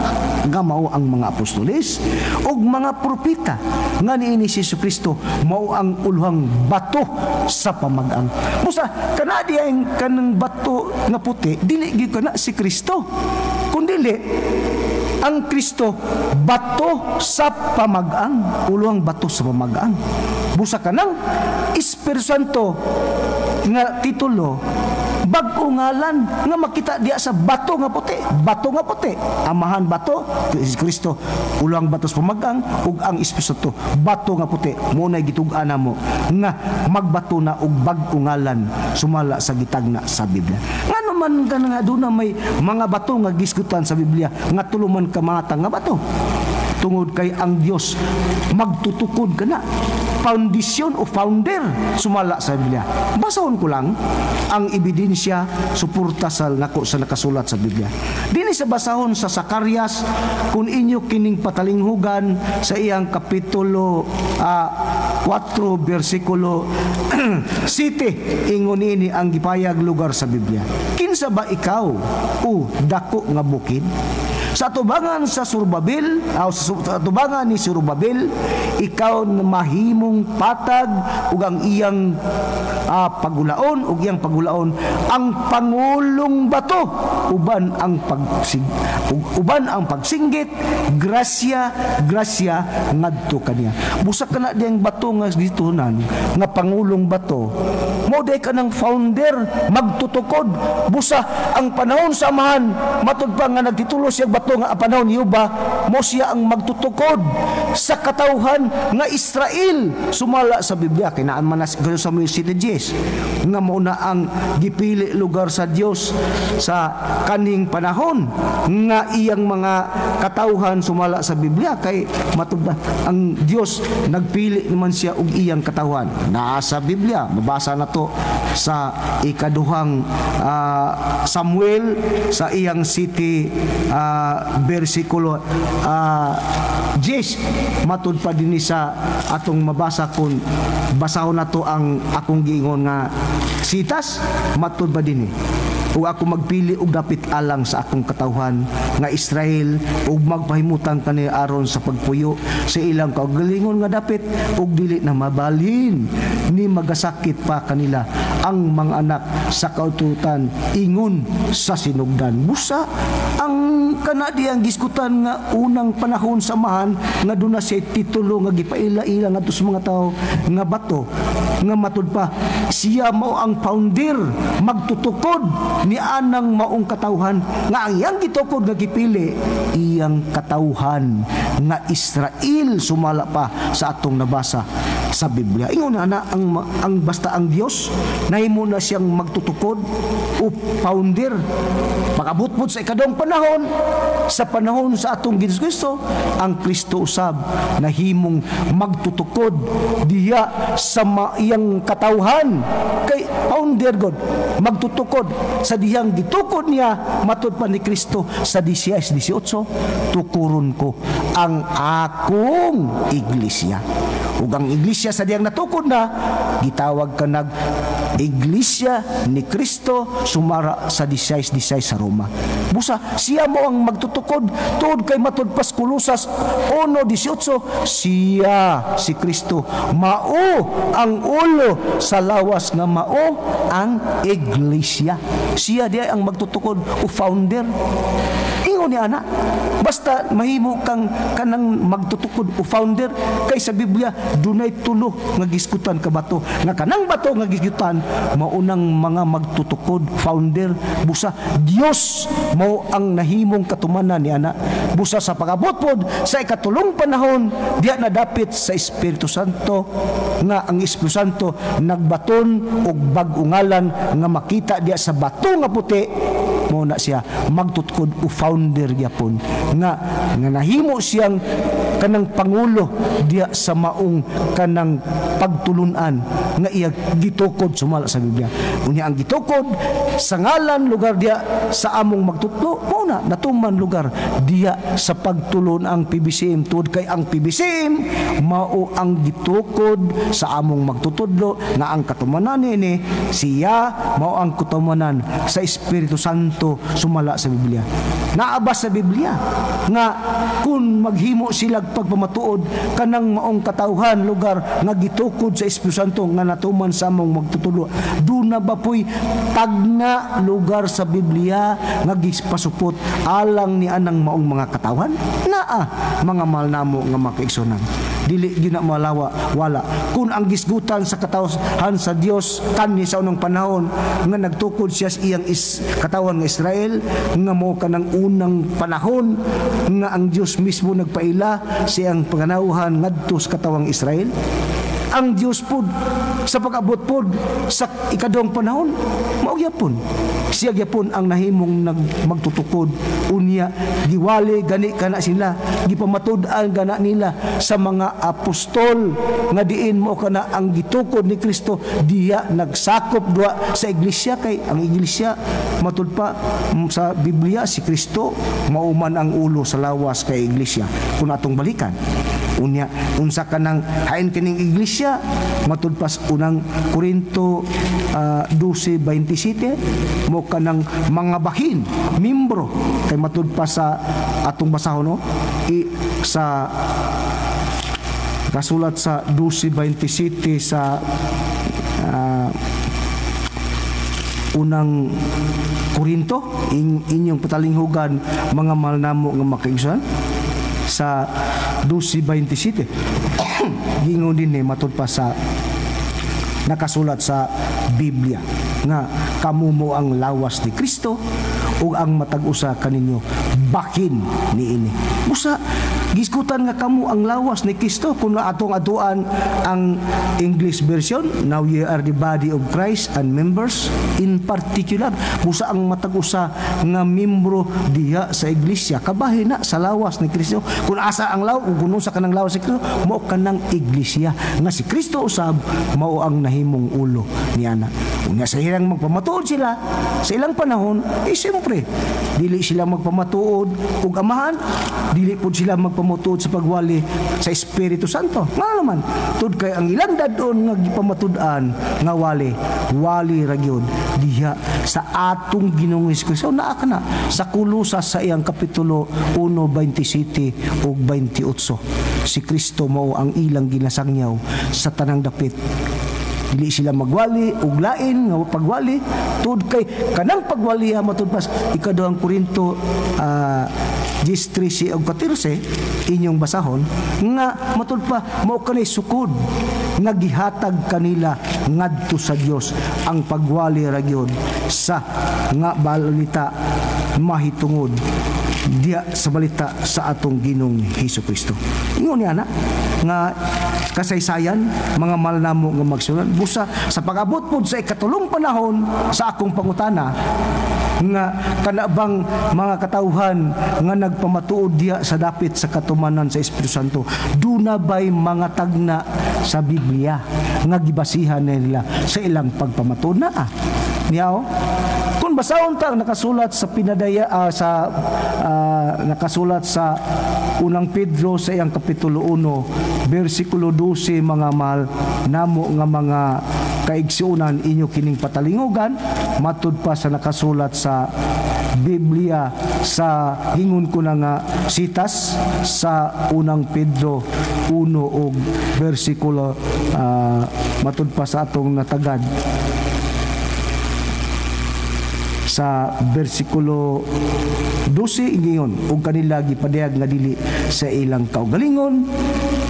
nga mao ang mga apostoles ug mga propeta, nga niini si Jesu Kristo mao ang uluhang bato sa pamagang. Busa kana diay kanang bato nga puti, dili gyud kana si Kristo, kundili ang Kristo bato sa pamagang, uluhang bato sa pamagang. Busa kanang Espiritu Santo nga titulo bag-o ngalan nga makita diya sa bato nga puti, bato nga puti. Amahan bato, si Kristo uluhang bato sa pamagang, ug ang Espiritu Santo bato nga puti. Mo nay gitug-an namo nga magbato na og bag-o ngalan sumala sa gitagna sa Biblia. Ngano man nga aduna may mga bato nga gisgutan sa Biblia nga tulo man ka matang nga bato? Tungod kay ang Dios magtutukod kana foundation o founder sumala sa Biblia. Basahon ko lang ang ebidensya suporta sa nako sa nakasulat sa Biblia. Dini sa basahon sa Sakarias, kung inyo kining patalinghugan sa iyang kapitulo 4 bersikulo 7, ingon ini ang gipayag lugar sa Biblia. Kinsa ba ikaw o dako nga bukid? Sa tubangan sa Surubabel, o sa tubangan ni Surubabel, ikaw mahimong patag ug ang iyang pagulaon ug iyang pagulaon ang pangulong bato uban ang uban ang pagsinggit grasya grasya ngadto kaniya. Busa kana diyang bato nga gitunan nga pangulong bato, mao day kanang founder magtutukod. Busa ang panahon sa Amahan, matud pa nga nagtitulo siya bato nga ang panahon ni Yuba, mo siya ang magtutukod sa katawhan nga Israel sumala sa Biblia. Kay naan man na sa Samuel 7:10 nga mao na ang gipili lugar sa Dios sa kaning panahon nga iyang mga katawhan sumala sa Biblia. Kay matud ang Dios nagpili naman siya og iyang katawhan. Naa sa Biblia, mabasa na to sa ikaduhang Samuel sa iyang city bersikulo 10, matud pa dinhi sa atong mabasa. Kun basahon nato ang akong giingon nga sitas, matud pa dinhi, ug ako magpili og dapit alang sa akong katawhan nga Israel ug magpahimutang kani aron sa pagpuyo sa ilang kaugalingon nga dapit, ug dili na mabalhin ni magasakit pa kanila ang mga anak sa kaututan ingon sa sinugdan. Busa ang kanadi ang gisgutan nga unang panahon sa Amahan nga duna siya titulo nga gipaila-ila ngadto sa mga tao nga bato nga matud pa siya mao ang founder magtutukod ni anang maong katawhan nga ang iyang gitukod nga gipili iyang katawhan nga Israel sumala pa sa atong nabasa. sa Biblia. Ingon na na ang basta ang Dios nahimo na siyang magtutukod o founder. Pag-abot pod sa ikaduhang panahon, sa panahon sa atong Ginoong Kristo, ang Kristo usab nahimong magtutukod diya sa iyang katawhan, kay founder God, magtutukod sa dihang gitukod niya matud pa ni Kristo sa 16:18, "Tukuron ko ang akong iglesia." Ug ang iglesia sa dihang natukod na gitawag kanag Iglesia ni Kristo sumara sa 16:16 sa Roma. Busa siya mo ang magtutukod, tuod kay matud pas Kolosas 1:18, siya si Kristo mao ang ulo sa lawas nga mao ang iglesia. Siya diay ang magtutukod o founder. Ingon ni ana, basta mahimo kang kanang magtutukod o founder, kay sa Biblia dunay tulo nga gisgutan ka bato, nga kanang bato nga gisgutan maunang mga magtutukod, founder. Busa Dios mao ang nahimong katumanan ni ana. Busa sa pag-abot pod sa ikatulong panahon, diya na dapit sa Espiritu Santo, nga ang Espiritu Santo nagbaton og bag-ong ngalan nga makita diya sa bato nga puti, mo na siya magtutukod o founder gyapon, nga nga nahimo siyang kanang pangulo diya sa maong kanang pagtulunan nga iya gitukod sumala sa Biblia. Unya ang gitukod sa ngalan lugar diya sa among magtutlo, mao na natuman lugar diya sa pagtulon ang PBCM, tuod kay ang PBCM mao ang gitukod sa among magtutudlo, nga ang katumanan nini siya mao ang katumanan sa Espiritu Santo sumala sa Biblia. Naa ba sa Biblia nga kung maghimo sila pagpamatuod kanang maong katawhan lugar nga gitukod sa Espiritu Santo nga natuman sa among magtutulo, duna ba poy tagna lugar sa Biblia nga gipasupot alang ni anang maong mga katawhan? Naa, mga mahal namo nga makaigsunan, dili gyud na malawa wala. Kung ang gisgutan sa katawhan sa Dios kanhi sa unang panahon nga nagtukod siya sa iyang katawhan nga Israel, nga mo kanang unang panahon nga ang Dios mismo nagpaila sa iyang panganawhan ngadto sa katawang Israel, ang Dios pod sa pag-abot pod sa ikaduhang panahon mao gyapon siya gyapon ang nahimong magtutukod. Unya giwali gani kana sila, gipamatud-an gana nila sa mga apostol nga diin mo kana ang gitukod ni Kristo diya nagsakop duha sa iglesia, kay ang iglesia matud pa sa Biblia si Kristo mao man ang ulo sa lawas kay iglesia kung atong balikan. Unya unsa kanang hain kining iglesia matud pa sa unang Korinto 12:27, mo kanang mga bahin, membro, kay matud pa sa atong basahon, no, sa kasulat sa 12:27 sa unang Korinto, inyong patalinghugan, mga mahal namo nga makaigsuonan, sa 12:27 gingon din ni matud pa sa nakasulat sa Biblia nga kamo mo ang lawas ni Kristo ug ang matag usa kaninyo bahin niini. Busa gisgutan nga kamo ang lawas ni Kristo, kung atong atuan ang English version, "Now ye are the body of Christ and members in particular." Busa ang matag usa nga membro diha sa iglesia kabahin na sa lawas ni Kristo. Kung asa ang lawas, kung unsa kanang lawas ni Kristo, mao kanang iglesia nga si Kristo usab mao ang nahimong ulo niana. Unya sa ilang magpamatuod sila sa ilang panahon, eh siyempre dili sila magpamatuod og Amahan, dili pud sila magpamatuod sa pagwali sa Espiritu Santo. Nga naman, tud kay ang ilang dadon nga gipamatud-an nga wali, wali ra gyud diha sa atong Ginoong Hesus. Naa kana sa Kolosas sa iyang kapitulo 1:27 ug 28. Si Kristo mao ang ilang ginasangyaw sa tanang dapit. Dili sila magwali og lain nga pagwali, tud kay kanang pagwali matud pas ikaduhang Korinto 10:13 ug 14, inyong basahon, nga matud pa mao kanay sukod nga gihatag kanila ngadto sa Dios ang pagwali ra gyud sa nga balita mahitungod diya sa balita sa atong Ginoong Hesus Kristo. Ingon niya na nga kasaysayan, mga mahal namo nga magsunan. Busa sa pag-abot pod sa ikatulong panahon, sa akong pangutana nga kana bang mga katawhan nga nagpamatuod diha sa dapit sa katumanan sa Espiritu Santo, duna bay mga tagna sa Biblia nga gibasihan nila sa ilang pagpamatuod na niyaw? Kung basahon ta ang nakasulat sa pinadaya sa nakasulat sa Unang Pedro sa iyang kapitulo 1 bersikulo 12, mga mahal namo nga mga kaigsuonan, inyo kining patalingugan matud pa sa nakasulat sa Biblia sa hingon ko na nga sitas sa Unang Pedro 1 og bersikulo matud pa sa atong natagad sa bersikulo 12, ingon, "Ug kanila gipadayag nga dili sa ilang kaugalingon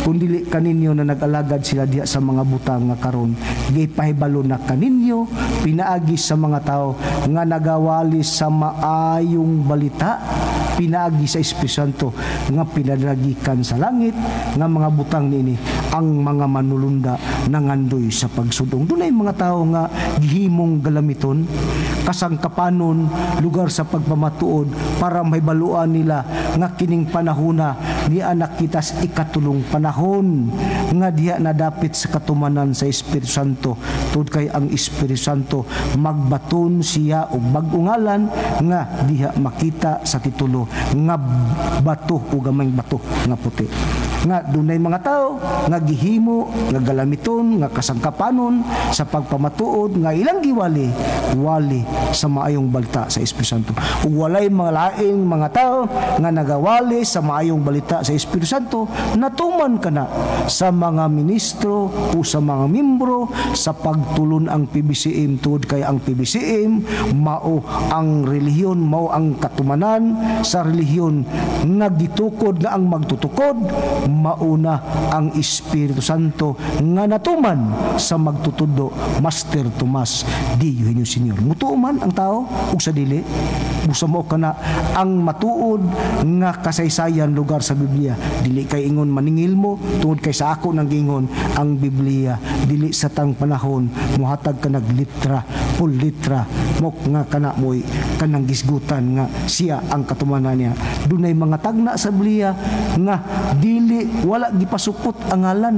kundili kaninyo na nag-alagad sila diha sa mga butang nga karon gipahibalo na kaninyo pinaagi sa mga tao nga nagawali sa maayong balita pinaagi sa Espiritu Santo nga pinadagikan sa langit, nga mga butang niini ang mga manulunda nangandoy sa pagsudong." Dunay mga tao nga gihimong galamiton, kasangkapanon, lugar sa pagpamatuod para mahibaluan nila nga kining panahona ni anak kita sa ikatulong panahon nga diha nadapit sa katumanan sa Espiritu Santo, tud kay ang Espiritu Santo magbaton siya og bag-ong ngalan nga diha makita sa titulo nga bato o gamayng bato nga puti, nga dunay mga tao nga gihimo nga galamiton nga kasangkapanon sa pagpamatuod nga ilang giwali wali sa maayong balita sa Espiritu Santo. Ug walay mga laing mga tao nga nagawali sa maayong balita sa Espiritu Santo natuman kana sa mga ministro o sa mga membro sa pagtulon ang PBCM, tungod kay ang PBCM mao ang relihiyon, mao ang katumanan sa relihiyon nga gitukod nga ang magtutukod mauna ang Espiritu Santo nga natuman sa magtutudo Master Tomas D. Eugenio Senior. Mutuo man ang tao ug sa dili, busa mo kana ang matuod nga kasaysayan lugar sa Biblia. Dili kay ingon maningil mo, tungod kay sa ako nang giingon ang Biblia dili sa tang panahon mohatag ka naglitra pul litra mo nga kana moy kanang gisgutan nga siya ang katumanan niya. Dunay mga tagna sa Biblia nga dili wala gipasupot ang ngalan,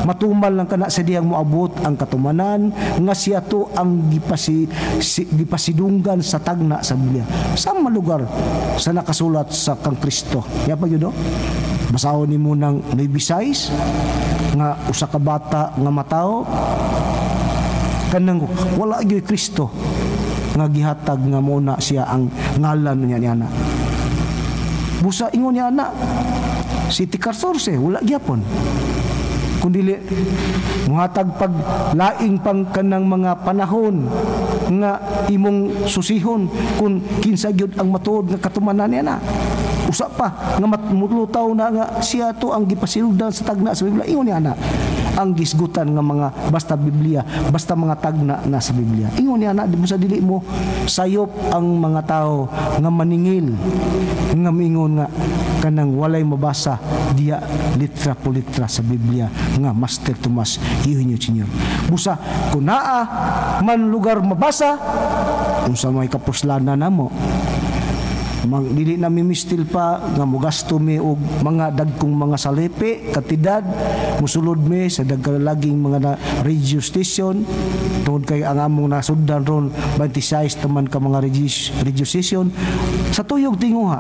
matumal lang kana sa diyang moabot ang katumanan nga siya to ang gipasidunggan sa tagna sa Biblia. Sama lugar sa nakasulat sa kang Kristo. Ya pa gyud, basahon nimo ng 9 nga usa ka bata nga matawo, kanang wala gyud Kristo nga gihatag nga muna siya ang ngalan niya niya na. Busa ingon niya na City 14 wala gyapon. Kung dili muhatag pag laing pang kanang mga panahon nga imong susihon kung kinsa gyud ang matuod nga katumanan niya na. Usa pa nga mulutaw na nga siya to ang gipasildan sa tagna sa Biblia, ingon niya na ang gisgutan nga mga basta Biblia, basta mga tagna na sa Biblia. Ingon niya na, di mo sa dili mo sayop ang mga tao nga maningil nga mingon nga kanang walay mabasa diya litra po litra sa Biblia nga Master Tomas Eugenio Senior. Busa kung naa man lugar mabasa, unsa may kapuslanan namo, mang dili na mimistil pa nga mogasto mi og mga dagkong mga salipi katidad, musulod mi sa dagkalaging mga na radio station, tungod kay ang among nasuddan ron 26 taman ka mga radio station sa tuyog tinguha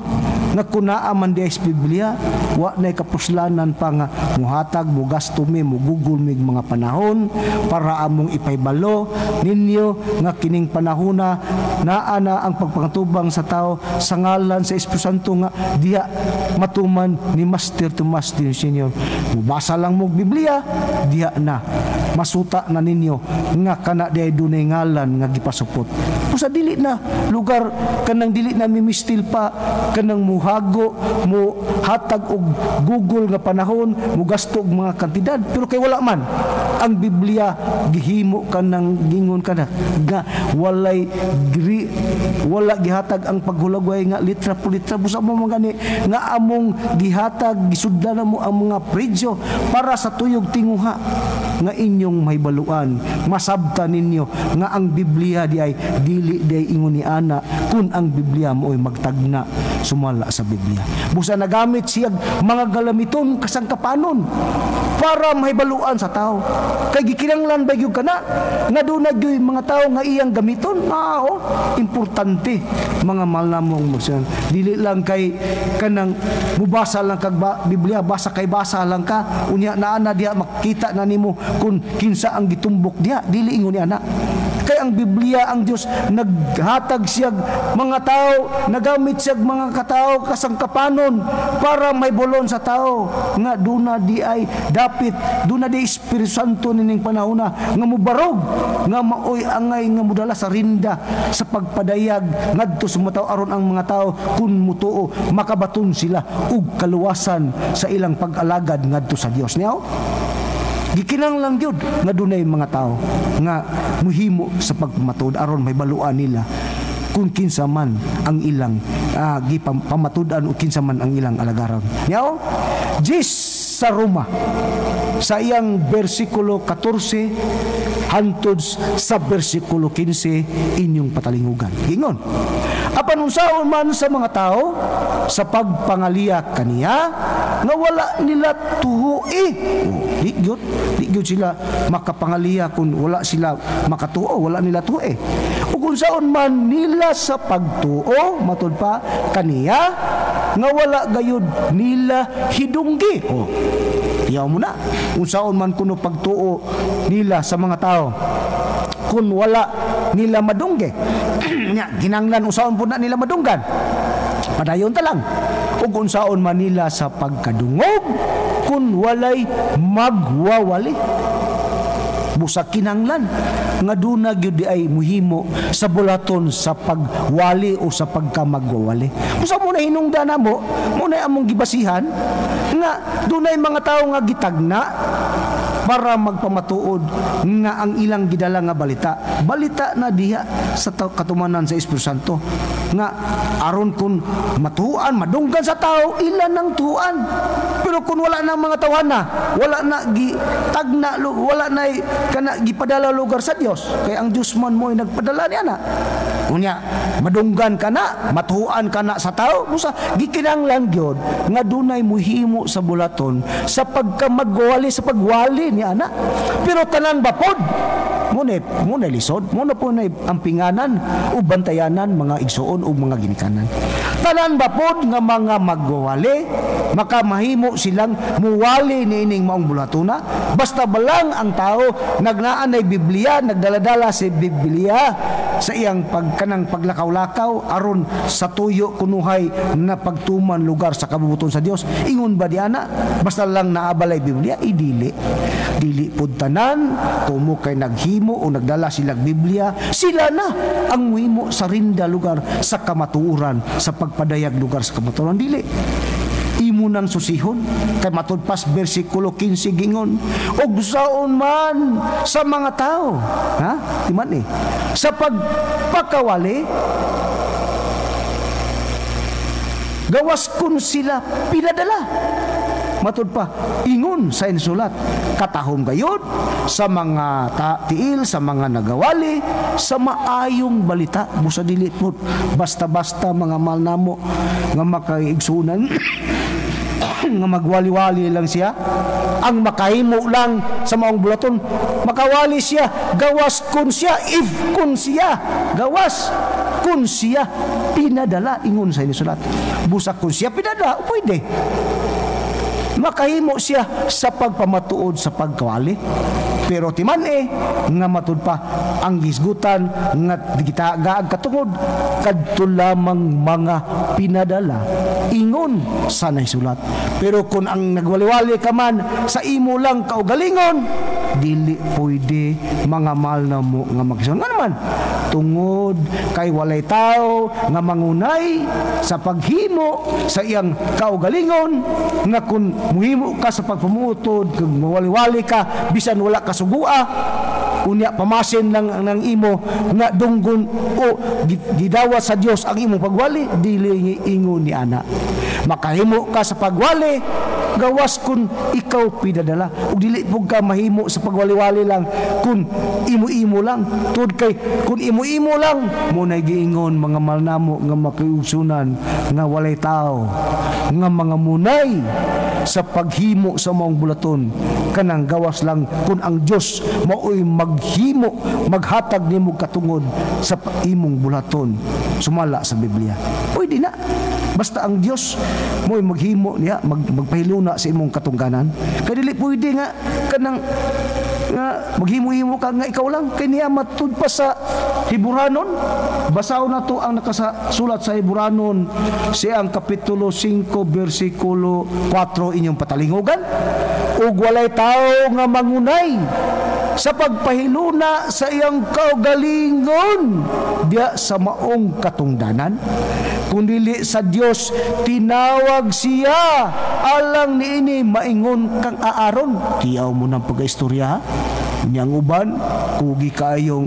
nga kunaa man di sa Biblia, wa nay kapuslanan pa nga muhatag mugasto mi, mugugol mi mga panahon para among ipahibalo ninyo nga kining panahona naa na ang pagpangatubang sa tao sa ngalan sa Espiritu Santo nga diha matuman ni Master Tomas D. Senior. Mubasa lang mo Biblia, diha na masuta na ninyo nga kana diay dunay ngalan nga gipasupot. Usa dili na lugar kanang dili na mimistil pa kanang muhago mo hatag og Google nga panahon mugasto og mga kantidad, pero kay wala man Ang Biblia gihimo ka ng gingon ka na nga walay wala gihatag ang paghulagway nga litra po litra. Busa mo man gani nga among gihatag, gisudlan mo ang mga predyo para sa tuyog tinguha nga inyong mahibaluan, masabta ninyo nga ang Biblia di ay dili di ay ingon ni ana kun ang Biblia mo ay magtagna sumala sa Biblia. Busa nagamit siya mga galamiton kasangkapanon para mahibaluan sa tao. Kay gikinahanglan ba gyud kana nga duna gyud mga tao nga iyang gamiton? Mao importante, mga mahal namong magsan. Dili lang kay kanang mubasa lang kag Biblia, basa kay basa lang ka, unya naa na diha, makita na nimo kung kinsa ang gitumbok diha. Dili ingon ni ana. Kay ang Biblia, ang Dios naghatag siya mga tao, nagamit siya mga katao kasangkapanon para may bolon sa tao nga duna di ay dapit, duna di Espiritu Santo nining panahona nga mubarog, nga maoy angay nga mudala sa rinda sa pagpadayag ngadto sa mga tao, aron ang mga tao kun mutuo makabaton sila og kaluwasan sa ilang pag-alagad ngadto sa Dios. Niyaw gikinahanglan gyud nga dunay mga tao nga muhimo sa pagpamatud aron may baluan nila kung kinsa man ang ilang gipamatud-an o kinsa man ang ilang alagaran. Niyaw, Jis sa Roma sa iyang bersikulo 14 hantod sa bersikulo 15 inyong patalingugan. Gingon, apan unsaon man sa mga tao sa pagpangaliya kaniya nga wala nila tuoi. Di gyud sila makapangaliya kung wala sila makatuo, wala nila tuoe. Ug unsaon man nila sa pagtuo matud pa kaniya nga wala gayud nila hidunggi. Oh, tiyaw mo na. Unsaon man kuno pagtuo nila sa mga tao kung wala nila madunggi. Nya ginanglan unsaon pud na nila madunggan. Padayon ta lang. Ug unsaon man nila sa pagkadungog kun walay magwawali. Busa kinanglan nga duna gyud di ay muhimo sa bulaton sa pagwali o sa pagkamagwawali. Busa mo na hinungdan namo, mo na among gibasihan nga dunay mga tawo nga gitagna para magpamatuod nga ang ilang gidala nga balita, balita na diha sa katumanan sa Espiritu Santo nga aron kun matuan madunggan sa tao ilan ng tuan. Pero kung wala na mga tawhana, wala na gitagna, wala na kana gipadala lugar sa Dios, kay ang Dios man mo ay nagpadala niya na. Unya madunggan ka na, matuan ka na sa tao, busa gikinahanglan gyud nga dunay muhimo sa bulaton sa pagkamagwali, sa pagwali ni ana. Pero tanan ba pod? Muna lisod, muna po na ang pinganan o bantayanan mga igsuon o mga ginikanan. Tanan ba pod nga mga magwali, makamahimo silang muwali niining maong bulatuna? Basta ba lang ang tao nagnaan ay Biblia, nagdaladala si Biblia sa iyang pagkanang paglakaw-lakaw aron sa tuyo kunuhay na pagtuman lugar sa kabubuton sa Dios. Ingon ba di ana? Basta lang naabalay Biblia, idili. Dili pud tanan tumo kay naghimo o nagdala silang Biblia, sila na ang muhimo sa rinda lugar sa kamatuoran, sa pagpadayag lugar sa kamatuoran. Dili imo nang susihon. Kay matud pas bersikulo 15 gingon, ug saon man sa mga tao, ha, di man sa pagpakawali gawas kun sila pinadala. Matud pa ingon sa insulat, katahom gayod sa mga tiil, sa mga nagawali sa maayong balita. Busa dili pud basta-basta mga mahal namo nga makaigsunan nga magwali-wali lang siya. Ang makahimo lang sa maong bulaton, makawali siya gawas kun siya, if kun siya, gawas kun siya pinadala, ingon sa insulat. Busa kun siya pinadala, pwede makahimo siya sa pagpamatuod sa pagkawali. Pero timan nga matud pa ang gisgutan nga gitagaag katungod kadto lamang mga pinadala ingon sa nahisulat. Pero kung ang nagwaliwali ka man sa imo lang kaugalingon, dili pwede, mga mahal na mo nga magkaigsoon. Nga naman, tungod kay walay tao nga mangunay sa paghimo sa iyang kaugalingon, nga kung muhimo ka sa pagpamuutod, kung mawaliwali ka bisan wala ka sugua, unya pamasin lang ng imo nga dunggon o gidawat sa Dios ang imong pagwali, dili ingon ni ana. Makahimo ka sa pagwali gawas kung ikaw pidadala, ug dili pud ka mahimo sa pagwali-wali lang kung imo-imo lang, tud kay kung imo-imo lang mo na giingon, mga mahal namo nga makiugsunan, nga walay tao nga mga munay sa paghimo sa maong bulaton kanang gawas lang kung ang Dios maoy maghimo, maghatag nimo katungod sa imong bulaton sumala sa Biblia. Pwede na basta ang Dios mo'y maghimo niya, magpahiluna sa imong katungganan, kay dili pwede nga kanang nga maghimo-himo ka nga ikaw lang, kay niya matud pa sa Heburanon. Basahon na to ang nakasulat sa Heburanon siyang kapitulo 5 bersikulo 4, inyong patalingugan. Ug walay tao nga mangunay sa pagpahiluna sa iyang kaugalingon diya sa maong katungdanan, kundili sa Dios tinawag siya alang niini maingon kang Aaron. Tiyaw mo ng pagkaistorya, ha? Niyang uban kugi kaayong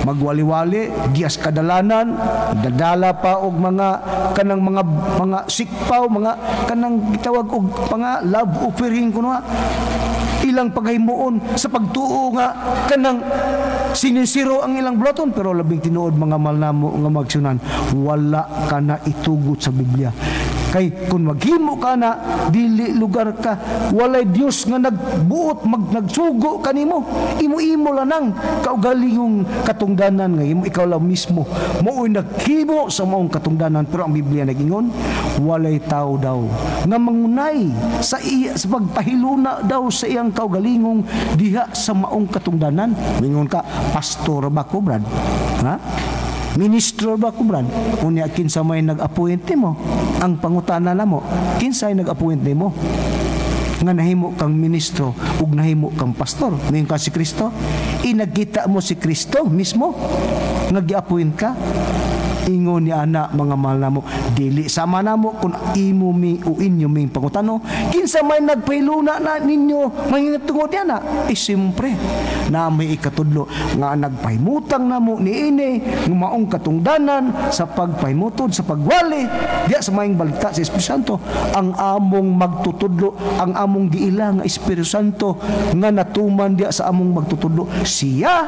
magwali-wali dias kadalanan, dadala pa og mga kanang mga sikpaw, mga kanang gitawag og mga love offering kuno ilang paghimuon sa pagtuo nga kanang sinisiro ang ilang bulaton. Pero labing tinuod, mga mahal namo nga magsunan, wala ka na itugot sa Biblia, kay kung maghimo ka na dili lugar ka, walay Dios nga nagbuot nagsugo kanimo. Imo-imo lang kaugalingong katungdanan nga imo, ikaw lang mismo mao'y naghimo sa maong katungdanan. Pero ang Biblia nagingon walay tao daw nga mangunay sa pagpahiluna daw sa iyang kaugalingong diha sa maong katungdanan. Mingon ka, pastor ba ko, Brad? Ha? Ministro ba ko, Brad? Unya kinsa may nag-appoint nimo? Ang pangutana namo, kinsay nag-appoint nimo nga nahimo kang ministro ug nahimo kang pastor? Mingon ka, si Kristo. Inagkita mo si Kristo mismo nga gi-appoint ka? Ingon ni ana, mga mahal namo, dili sama namo kung imo mi o inyo ming pangutano kinsa may nagpahiluna na ninyo mangingat tungod niya na. Eh siyempre na may ikatudlo nga nagpahimutang namo niini nga maong katungdanan sa pagpahimutod sa pagwali diya sa maayong balita sa Espiritu Santo, ang among magtutudlo, ang among giila nga Espiritu Santo nga natuman diya sa among magtutudlo, siya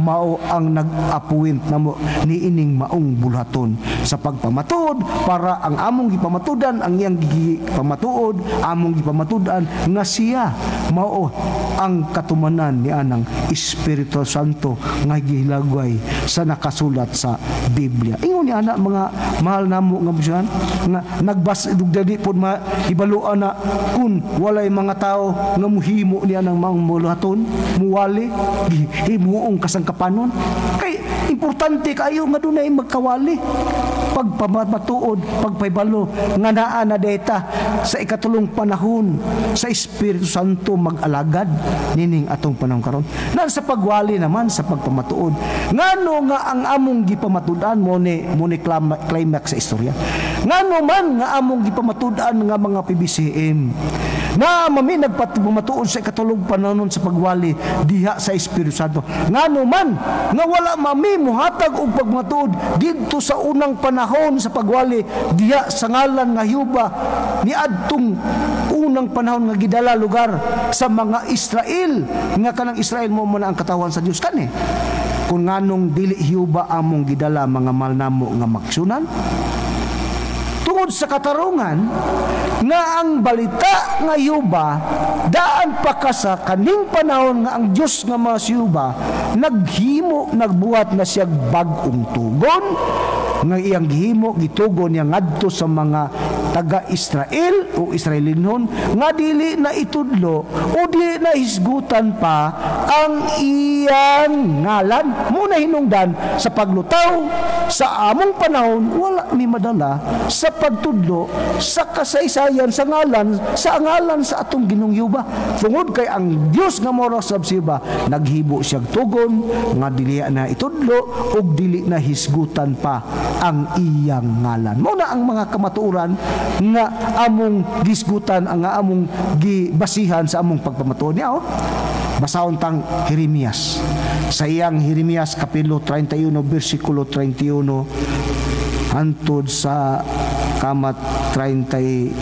mao ang nag-appoint namo niining maong buluhaton sa pagpamatuod, para ang among gipamatudan, ang iyang gipamatuod, among gipamatudan nga siya mao ang katumanan ni anang Espiritu Santo nga gihilagway sa nakasulat sa Biblia. Ingon ni ana, mga mahal namo nga bisyan, nga nagbas dugdadi pod mahibaluan na kun walay mga tao nga muhimo niya ng mga buluhaton, muwali, himuong kasangkapanon, kay importante kayo nga dunay magkawali pagpamatuod, pagpahibalo nga naa na deta sa ikatulong panahon sa Espiritu Santo mag-alagad nining atong panahon karon. Nan sa pagwali naman sa pagpamatuod, ngano nga ang among gipamatud-an mo ni climax sa istorya, ngano man nga among gipamatud-an nga mga PBCM na mami nagpamatuod sa ikatulong panahon sa pagwali diha sa Espiritu Santo, ngano man nga wala mami muhatag og pagmatuod didto sa unang panahon sa pagwali diha sa ngalan nga Hiuba niadtong unang panahon nga gidala lugar sa mga Israel, nga kanang Israel mo man ang katawan sa Dios kani? Kung nganong dili Hiuba among gidala, mga mahal namo nga maksunan, tungod sa katarungan nga ang balita nga Yuba daan pa ka sa kaning panahon nga ang Dios nga mga siyuba naghimo, nagbuhat na siya bag-ong tugon nga iyang gihimo, gitugon niya ngadto sa mga taga Israel o Israelinhon nga dili na itudlo o dili na hisgutan pa ang iyang ngalan. Muna hinungdan sa paglutaw sa among panahon, wala mi madala sa pagtudlo sa kasaysayan sa ngalan sa atong Ginoong Jehova, tungod kay ang Dios nga mao sab si Jehova naghibo siyag tugon nga dili na itudlo ug dili na hisgutan pa ang iyang ngalan. Mao na ang mga kamatuoran nga among gisgutan, ang nga among gibasihan sa among pagpamatuod niya. Oh. Basahon tang Jeremias. Sa iyang Jeremias kapitulo 31 bersikulo 31 hantod sa kamat 34.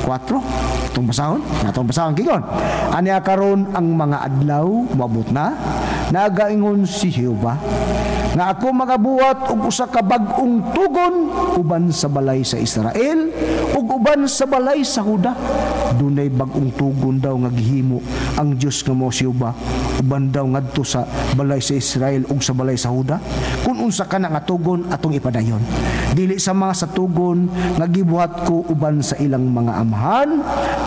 Atong basahon, atong basahon gigon. Ania karon ang mga adlaw moabot na, nagaingon si Jehova, nga ako magabuhat og usa ka bag-ong tugon uban sa balay sa Israel ug uban sa balay sa Huda. Dunay bag-ong tugon daw nga gihimo ang Dios nga mo si Jehova uban daw ngadto sa balay sa Israel ug sa balay sa Huda. Kung unsa kana nga tugon, atong ipadayon. Dili sa mga sa tugon nga gibuhat ko uban sa ilang mga amahan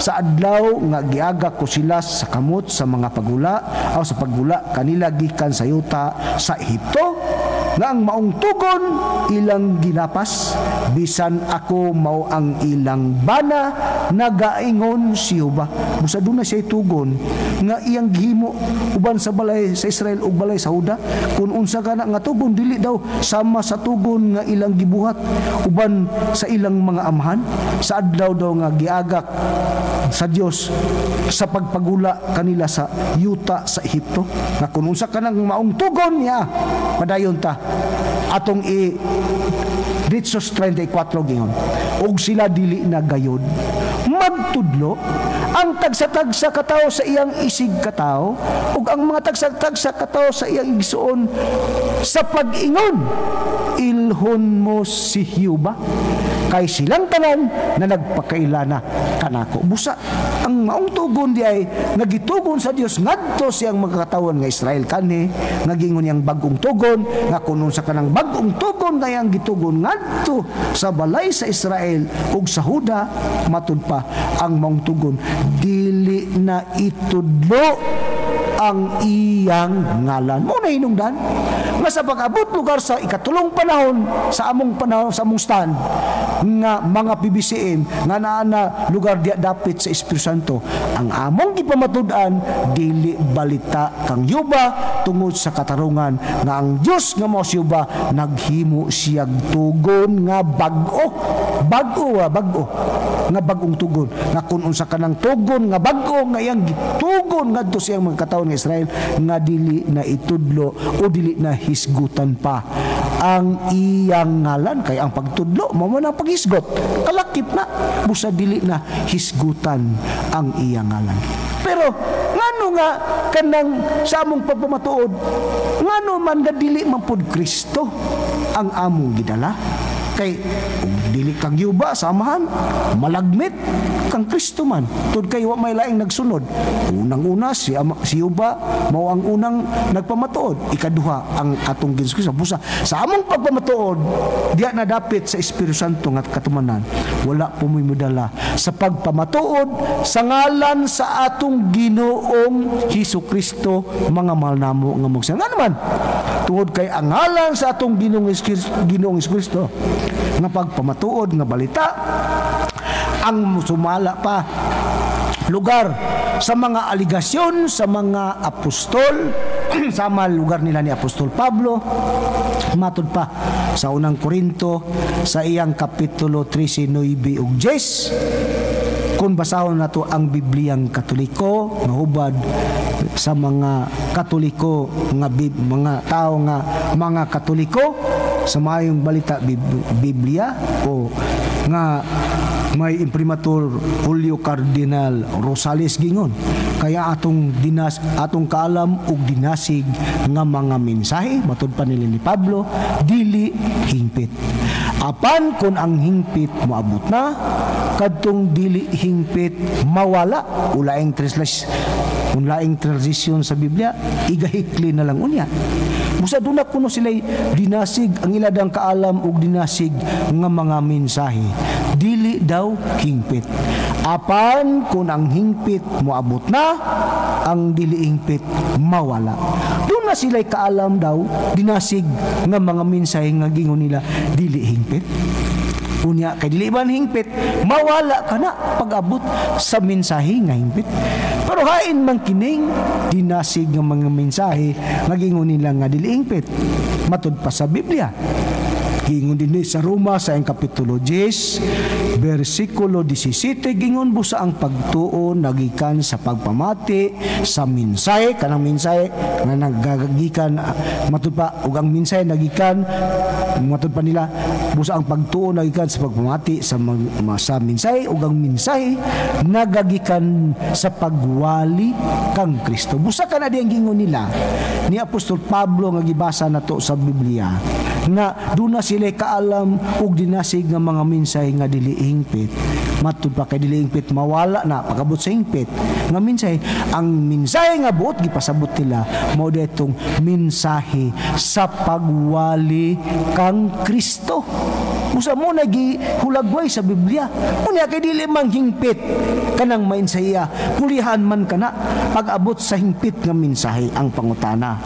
sa adlaw nga giaga ko sila sa kamot sa mga pagula o sa paggula kanila gikan sa yuta sa Ehipto, nga ang maong tugon ilang ginapas bisan ako mao ang ilang bana, nagaingon si Jehova. Busa doon na siya tugon nga iyang gihimo uban sa balay sa Israel ug balay sa Huda. Kung unsa kana nga tugon, dili daw sama sa tugon nga ilang gibuhat uban sa ilang mga amahan sa adlaw daw nga giagak sa Dios sa pagpagula kanila sa yuta sa Ehipto, nga kung unsa kanang maong tugon niya. Padayon ta atong i Ditsos 34 gingon, ug sila dili na gayod magtudlo ang tagsa-tagsa katawo sa iyang isig katawo ug ang mga tagsa-tagsa katawo sa iyang igsuon sa pag-ingon, "Ilhon mo si Jehova," kay silang tanan na nagpakaila na kanako. Busa ang maong tugon di ay nagitugon sa Dios ngadto siyang mga katawan nga Israel kanhi, nagingon niyang bagong tugon, nga kunon sa kanang bagong tugon nga iyang gitugon ngadto sa balay sa Israel ug sa Huda, matud pa ang maong tugon dili na itudlo ang iyang ngalan. Mo na hinungdan nga sa pag-abot lugar sa ikatulong panahon sa among panahon, sa among stand nga mga PBCM nga naa na lugar diya dapit sa Espiritu Santo, ang among gipamatud-an dili balita kang Jehova, tungod sa katarungan nga ang Dios nga mao si Jehova naghimo siyag tugon nga bag-o, bag-o, bag-o nga bag-ong tugon, nga kun unsa kanang tugon nga bag-o nga iyang gitugon ngadto siyang mga katawhan nga Israel, nga dili na itudlo o dili na hisgutan pa ang iyang ngalan, kay ang pagtudlo mao man ang paghisgot, kalakip na. Busa dili na hisgutan ang iyang ngalan. Pero ngano nga kanang sa among pagpamatuod, ngano man nga dili man pud Kristo ang among gidala? Kay ug dili kang Jehova samahan malagmit kang Kristo man, tud kay wa may laing nagsunod. Unang-una si ama, si Jehova mao ang unang nagpamatuod, ikaduha ang atong Ginoo Kristo. Busa sa among pagpamatuod diya na dapit sa Espiritu Santo nga katumanan, wala po mo'y modala sa pagpamatuod sa ngalan sa atong Ginoong Hesus Kristo, mga mahal namo nga magsa. Nga naman tungod kay ang ngalan sa atong Ginoong Hesus Kristo nga pagpamatuod nga balita ang sumala pa lugar sa mga aligasyon sa mga apostol, sama lugar nila ni Apostol Pablo, matud pa sa Unang Korinto sa iyang kapitulo 13, 9 ug 10. Kung basahon nato ang Bibliyang Katoliko nga hubad sa mga Katoliko nga mga tao nga mga Katoliko sa Maayong Balita Biblia o nga may imprimatur Julio Cardinal Rosales, gingon kaya atong dinas atong kaalam ug dinasig nga mga mensahe, matud pa nila ni Pablo, dili hingpit, apan kun ang hingpit moabot na, kadtong dili hingpit mawala. Ulaing translation. Kung laing transition sa Biblia, igahikli na lang unya. Busa duna kuno sila dinasig ang iladang kaalam og dinasig nga mga mensahe. Dili daw hingpit. Apan kung ang hingpit moabot na, ang dili hingpit mawala. Duna sila kaalam daw dinasig nga mga mensahe nga gingon nila dili hingpit. Unya kay dili man hingpit, mawala ka na pag-abot sa mensahe nga hingpit. Pero hain man kining dinasig nga mga mensahe nga gingon nila nga dili hingpit? Matud pa sa Biblia, gingon dinhi sa Roma sa iyang kapitulo 10 bersikulo 17, gingon, busa ang pagtuo nagikan sa pagpamati sa mensahe, kanang mensahe nga nagagikan, matud pa, ug ang mensahe nagikan, matud pa nila, busa ang pagtuo nagikan sa pagpamati sa mensahe ug ang mensahe nagagikan sa pagwali kang Kristo. Busa kana diyang gingon nila ni Apostol Pablo nga gibasa nato sa Biblia nga duna sila kaalam ug dinasig nga mga mensahe nga dili hingpit. Matud pa kay dili hingpit, mawala na pag-abot sa hingpit nga mensahe. Ang mensahe nga buot gipasabot nila mao ditong mensahe sa pagwali kang Kristo. Busa mo nagihulagway sa Biblia. Unya kay dili man hingpit kanang mensahe, pulihan man kana pag-abot sa hingpit nga mensahe? Ang pangutana,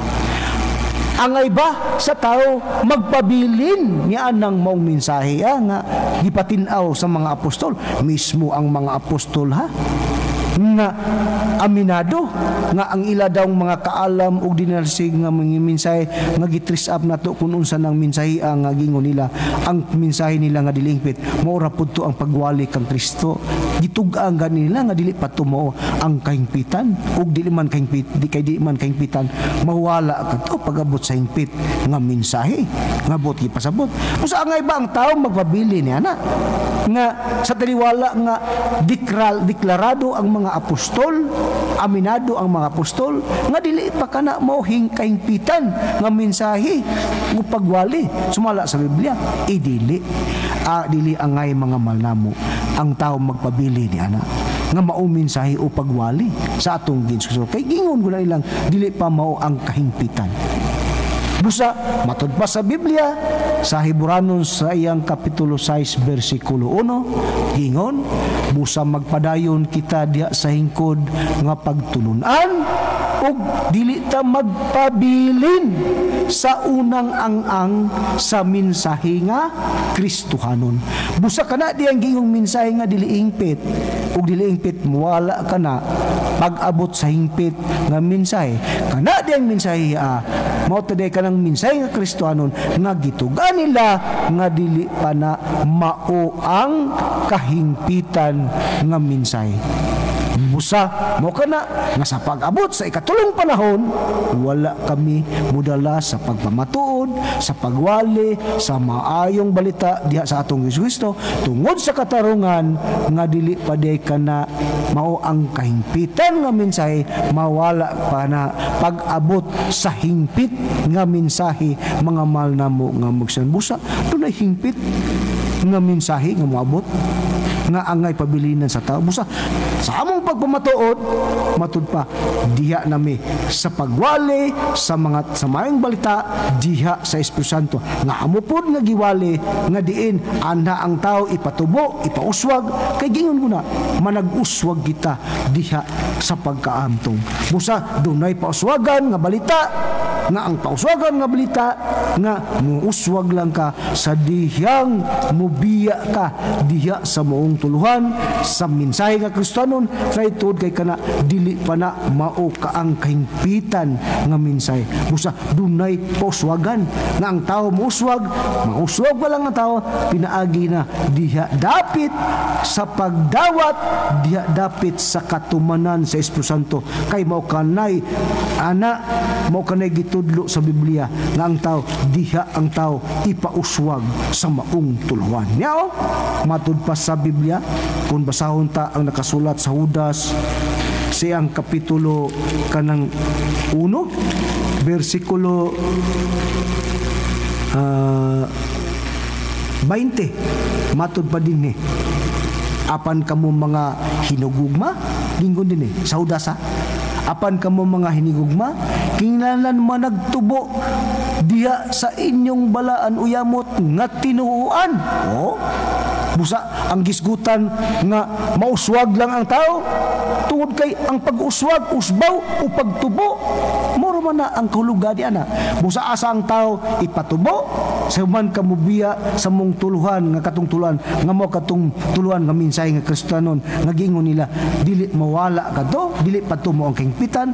angay ba sa tao magpabilin niya ng maong mensahe nga gipatin-aw sa mga apostol mismo? Ang mga apostol ha, nga aminado nga ang ila daw mga kaalam og dinasig nga mga mensahe nga gi-trace up nato kung unsa nang mensahe ang nga gingon nila, ang mensahe nila nga dili hingpit mao ra pud to ang pagwali kang Kristo. Gitug-an gani nila nga dili pa to mao ang kahingpitan, ug dili man kahingpit di kay di man kahingpitan, mawala kadto pag-abot sa hingpit nga mensahe nga buot gipasabot. Usa, angay ba ang tao magpabili niya na nga sa taliwala nga deklarado ang mga apostol, aminado ang mga apostol nga dili pa kana mao kahingpitan nga mensahe ug pagwali sumala sa Biblia? Idili dili angay, mga malnamo, ang tao magpabili ni ana nga mao mensahe o pagwali sa atong Ginoo kay gingon ko na ilang dili pa mao ang kahingpitan? Busa matud pa sa Biblia sa Hebranon sa iyang kapitulo 6 bersikulo 1, gingon, busa magpadayon kita diha sa hingkod nga pagtulunan ug dili ta magpabilin sa unang ang-ang sa mensahe nga Kristohanon. Busa kana diyang gingong mensahe nga dili hingpit ug dili hingpit, muwala kana pag-abot sa hingpit nga mensahe. Kana diyang mensahe mao taday kanang mensahe nga Kristohanon nga gitugan nila nga dili pa na mao ang kahingpitan nga mensahe. Busa mo kana nga sa pag-abot sa ikatulong panahon, wala kami mudala sa pagpamatuod sa pagwali sa maayong balita diha sa atong Hesus Kristo tungod sa katarungan nga dili pa day kana mao ang kahingpitan nga mensahe, mawala pa na pag-abot sa hingpit nga mensahe, mga mahal namo nga magsanbusa. Dunay hingpit nga mensahe nga moabot nga angay pabilinan sa tao. Busa sa among pagpamatuod, matud pa diha nami sa pagwali sa mga sa maayong balita diha sa Espiritu Santo nga amo pod nga giwali, nga diin ana ang tao ipatubo, ipauswag, kay gingon ko na manag-uswag kita diha sa pagkaamtong. Busa dunay pauswagan nga balita, nga ang pauswagan nga balita nga muuswag lang ka sa dihang mubiya ka diha sa maong tuluhan sa mensahe nga Kristohanon, kay tuod kay kana dili pa na mao ka ang kahingpitan nga mensahe. Busa dunay pauswagan nga ang tao muuswag, mauswag pa lang ang tao pinaagi na diha dapit sa pagdawat diha dapit sa katumanan sa Espiritu Santo, kay mao kanay ana, mao kanay gitudlo sa Biblia nga ang tao diha ang tao ipauswag sa maong tuluhan niya. Oh, matud pa sa Biblia kung basahon ta ang nakasulat sa Judas siyang kapitulo kanang 1 bersikulo 20, matud pa din eh, "Apan kamo, mga hinugugma," gingon din eh sa Judas ha. Apan kamo, mga hinigugma, kinahanglan managtubo diha sa inyong balaan uyamot nga tinuoan. Oh, busa ang gisgutan nga mauswag lang ang tao, tungod kay ang pag-uswag, usbaw o pagtubo, moro man na ang kahulugan di ana. Busa asa ang tao ipatubo sa human ka mubiya sa mong tuluhan nga katong tuluhan nga mo katong tuluhan nga mensahe nga Kristiyanon nga giingon nila dili mawala kadto, dili patumo ang kahingpitan.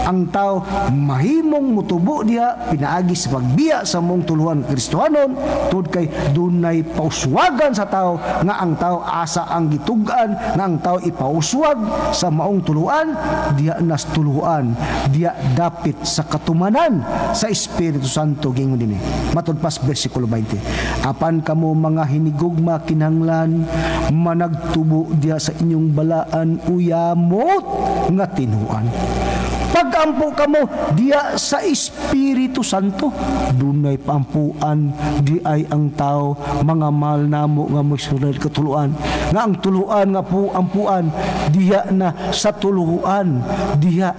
Ang tao mahimong mutubo diha pinaagi sa pagbiya sa mong tuluhan Kristohanon, tungod kay dunay pauswagan sa tao nga ang tao asa ang gitug-an nga ang tao ipauswag sa maong tuluan, diha nas tuluan, diha dapit sa katumanan sa Espiritu Santo. Gingon dinhi matud pas bersikulo 20, "Apan kamo, mga hinigugma, kinahanglan managtubo diha sa inyong balaan uyamot nga tinuan. Pagampo kamo diya sa Espiritu Santo." Dunay paampuan di ay ang tao, mga mahal namo nga mosunod katuluan, nga ang tuluan nga po ampuan diya na sa tuluan diya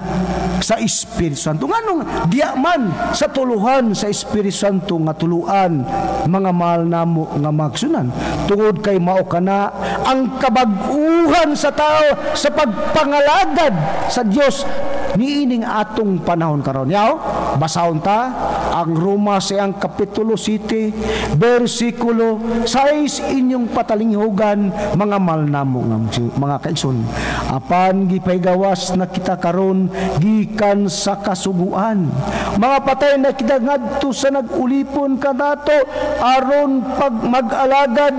sa Espiritu Santo. Nganong diya man sa tuluhan sa Espiritu Santo nga tuluan, mga mahal namo nga magsunan? Tungod kay mao kana ang kabag-uhan sa tao sa pagpangalagad sa Dios niining atong panahon karon. Yaw, basahon ta ang Roma sa ang kapitulo 7 bersikulo 6, inyong patalinghugan, mga mahal namo nga mga kaigsoon. "Apan gipahigawas na kita karon gikan sa kasuguan. Mga patay na kita ngadto sa nag-ulipon kanato aron pag mag-alagad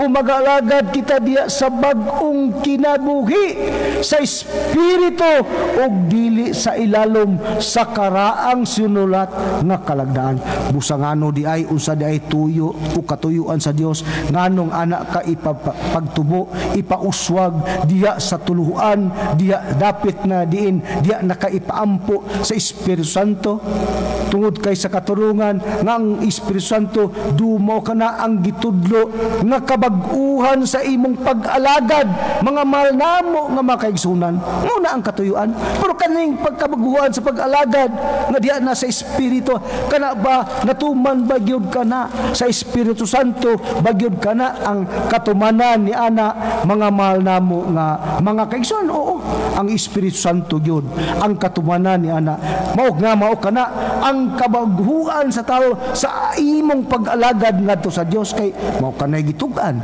o mag-alagad kita diya sa bag-ong kinabuhi sa espiritu ug dili sa ilalom sa karaang sinulat nga kalagdaan." Busa ngano di ay, unsa di ay tuyo o katuyuan sa Dios, nganong ana ka ipagtubo, ipauswag diya sa tuluhan, diya dapit na diin diya nakaipaampo sa Espiritu Santo? Tungod kay sa katurungan nga ang Espiritu Santo dumo kana ang gitudlo nga kabag-uhan sa imong pag-alagad, mga mahal namo nga mga kaigsunan. Muna ang katuyuan, pero kaning pagkabaguhan sa pag-alagad nga diya na sa Espiritu, kana ba natuman ba gyud kana sa Espiritu Santo ba gyud kana ang katumanan ni ana, mga mahal namo nga mga kaigsunan? Oo, ang Espiritu Santo gyud ang katumanan ni ana. Mao nga mao kana ang kabaghuan sa tao sa imong pag-alagad ngadto sa Dios, kay mao kanay gitug-an,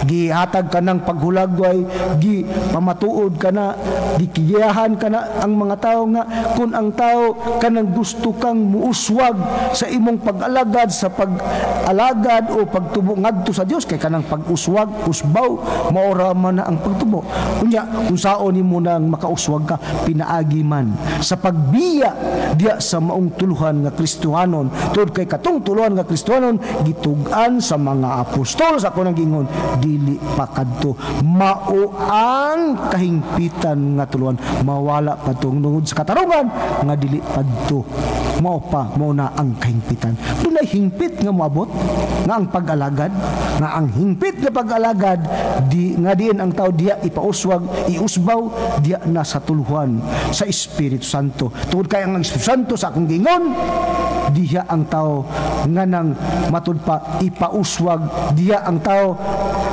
gihatag ka ng paghulagway, gi pamatuod ka na, gikiyahan ka na ang mga tao nga kung ang tao kanang gusto kang muuswag sa imong pag-alagad, sa pag-alagad o pagtubo ngadto sa Dios, kay kanang pag-uswag, usbaw, maora man na ang pagtubo. Unya unsaon nimo nang makauswag ka? Pinaagi man sa pagbiya diya sa maong tuluhan nga Kristohanon, tungod kay katong tuluhan nga Kristohanon gitug-an sa mga apostol, sa ako nang gingon, dili pa kadto mao ang kahingpitan nga tuluhan, mawala pa tungod sa katarungan nga dili padto mao pa mao na ang kahingpitan. Dunay hingpit nga moabot nga ang pag-alagad, nga ang hingpit nga pag-alagad di nga diin ang tao diya ipauswag, iusbaw diya na sa tuluhan sa Espiritu Santo, tungod kay ang Espiritu Santo, sa akong gingon, diya ang tao nga nang matud pa ipauswag, diya ang tao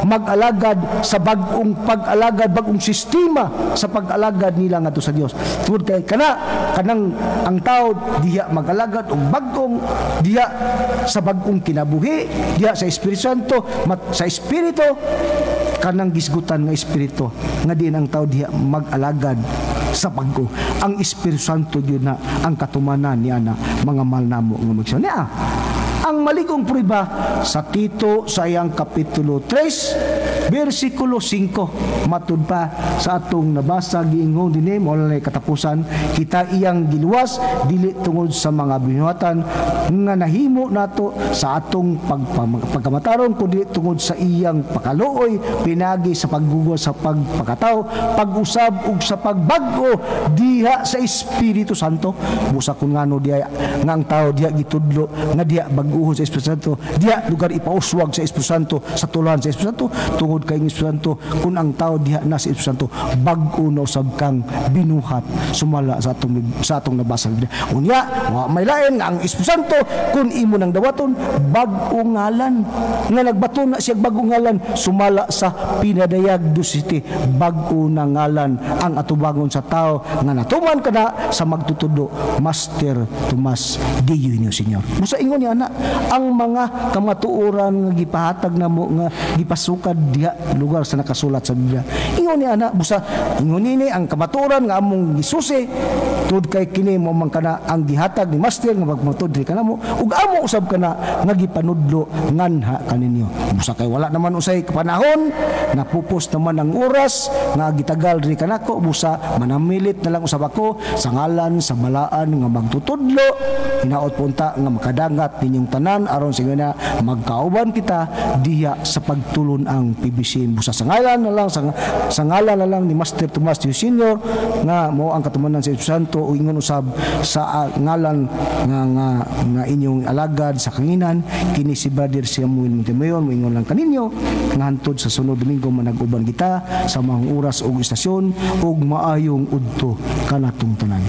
mag-alagad sa bag-ong pag-alagad, bag-ong sistema sa pag-alagad nila ngadto sa Dios, tungod kay kana kanang ang tao diya mag-alagad og bag-ong diya sa bag-ong kinabuhi diya sa Espiritu Santo, sa Espiritu kanang gisgutan nga espiritu nga diin ang tao diya mag-alagad sa bag-o. Ang Espiritu Santo yun na ang katumanan ni ana, mga mahal namo nga magsa niya. Ang maligong prueba sa Tito sa iyang kapitulo 3 bersikulo 5, matud pa sa atong nabasa, giingon dinhi, mao na katapusan, "Kita iyang giluwas dili tungod sa mga binuhatan nga nahimo nato sa atong pagkamatarong, kundi tungod sa iyang pakaluoy pinagi sa paggugol sa pagpakatawo, pag-usab ug sa pagbag-o diha sa Espiritu Santo." Busa kung ngano diha nga ang tao diha gitudlo nga diha bag pag-uhon sa Espiritu Santo, diha lugar ipauswag sa Espiritu Santo, sa tulahan sa Espiritu Santo, tungod kay ang Espiritu Santo, kung ang tao diha na sa Espiritu Santo, bag-o na usab kang binuhat sumala sa atong nabasa. Unya, wa may lain nga ang Espiritu Santo, kung imo nang dawaton, bag-o ngalan nga nagbaton na siya, bag-o ngalan sumala sa Pinadayag 2:7, bag-o na ngalan ang atubangon sa tao nga natuman kana sa magtutudlo, Master Tomas D. Eugenio Senior. Busa ingon niya na ang mga kamatuoran nga gipahatag namo, nga gipasukad diha lugar sa nakasulat sa Biblia. Ingon niya na, busa ingon nini ang kamatuoran nga among gisusi, tud kay kini mo man kana ang gihatag ni Master nga magmatud diri kanamo ug amo usab kana nga gipanudlo nganha kaninyo. Busa kay wala naman usay panahon, napupos naman ang oras nga gitagal diri kanako, busa manamilit na lang usab ako sa ngalan sa balaan nga magtutudlo. Hinaot po unta nga makadangat ninyong tanan aron sa na magkauban kita diha sa pagtulon ang PBC. Busa sa ngalan na lang ni Master Tomas Tiu Senior nga mo ang katumanan sa Espiritu Santo o ingon usab sa ngalan nga inyong alagad sa kanginan, kini si Brother Samuel Montemayor, moingon lang kaninyo nga hantod sa sunod Domingo manag-uban kita sa mga oras ug istasyon ug maayong udto kanatong tanan.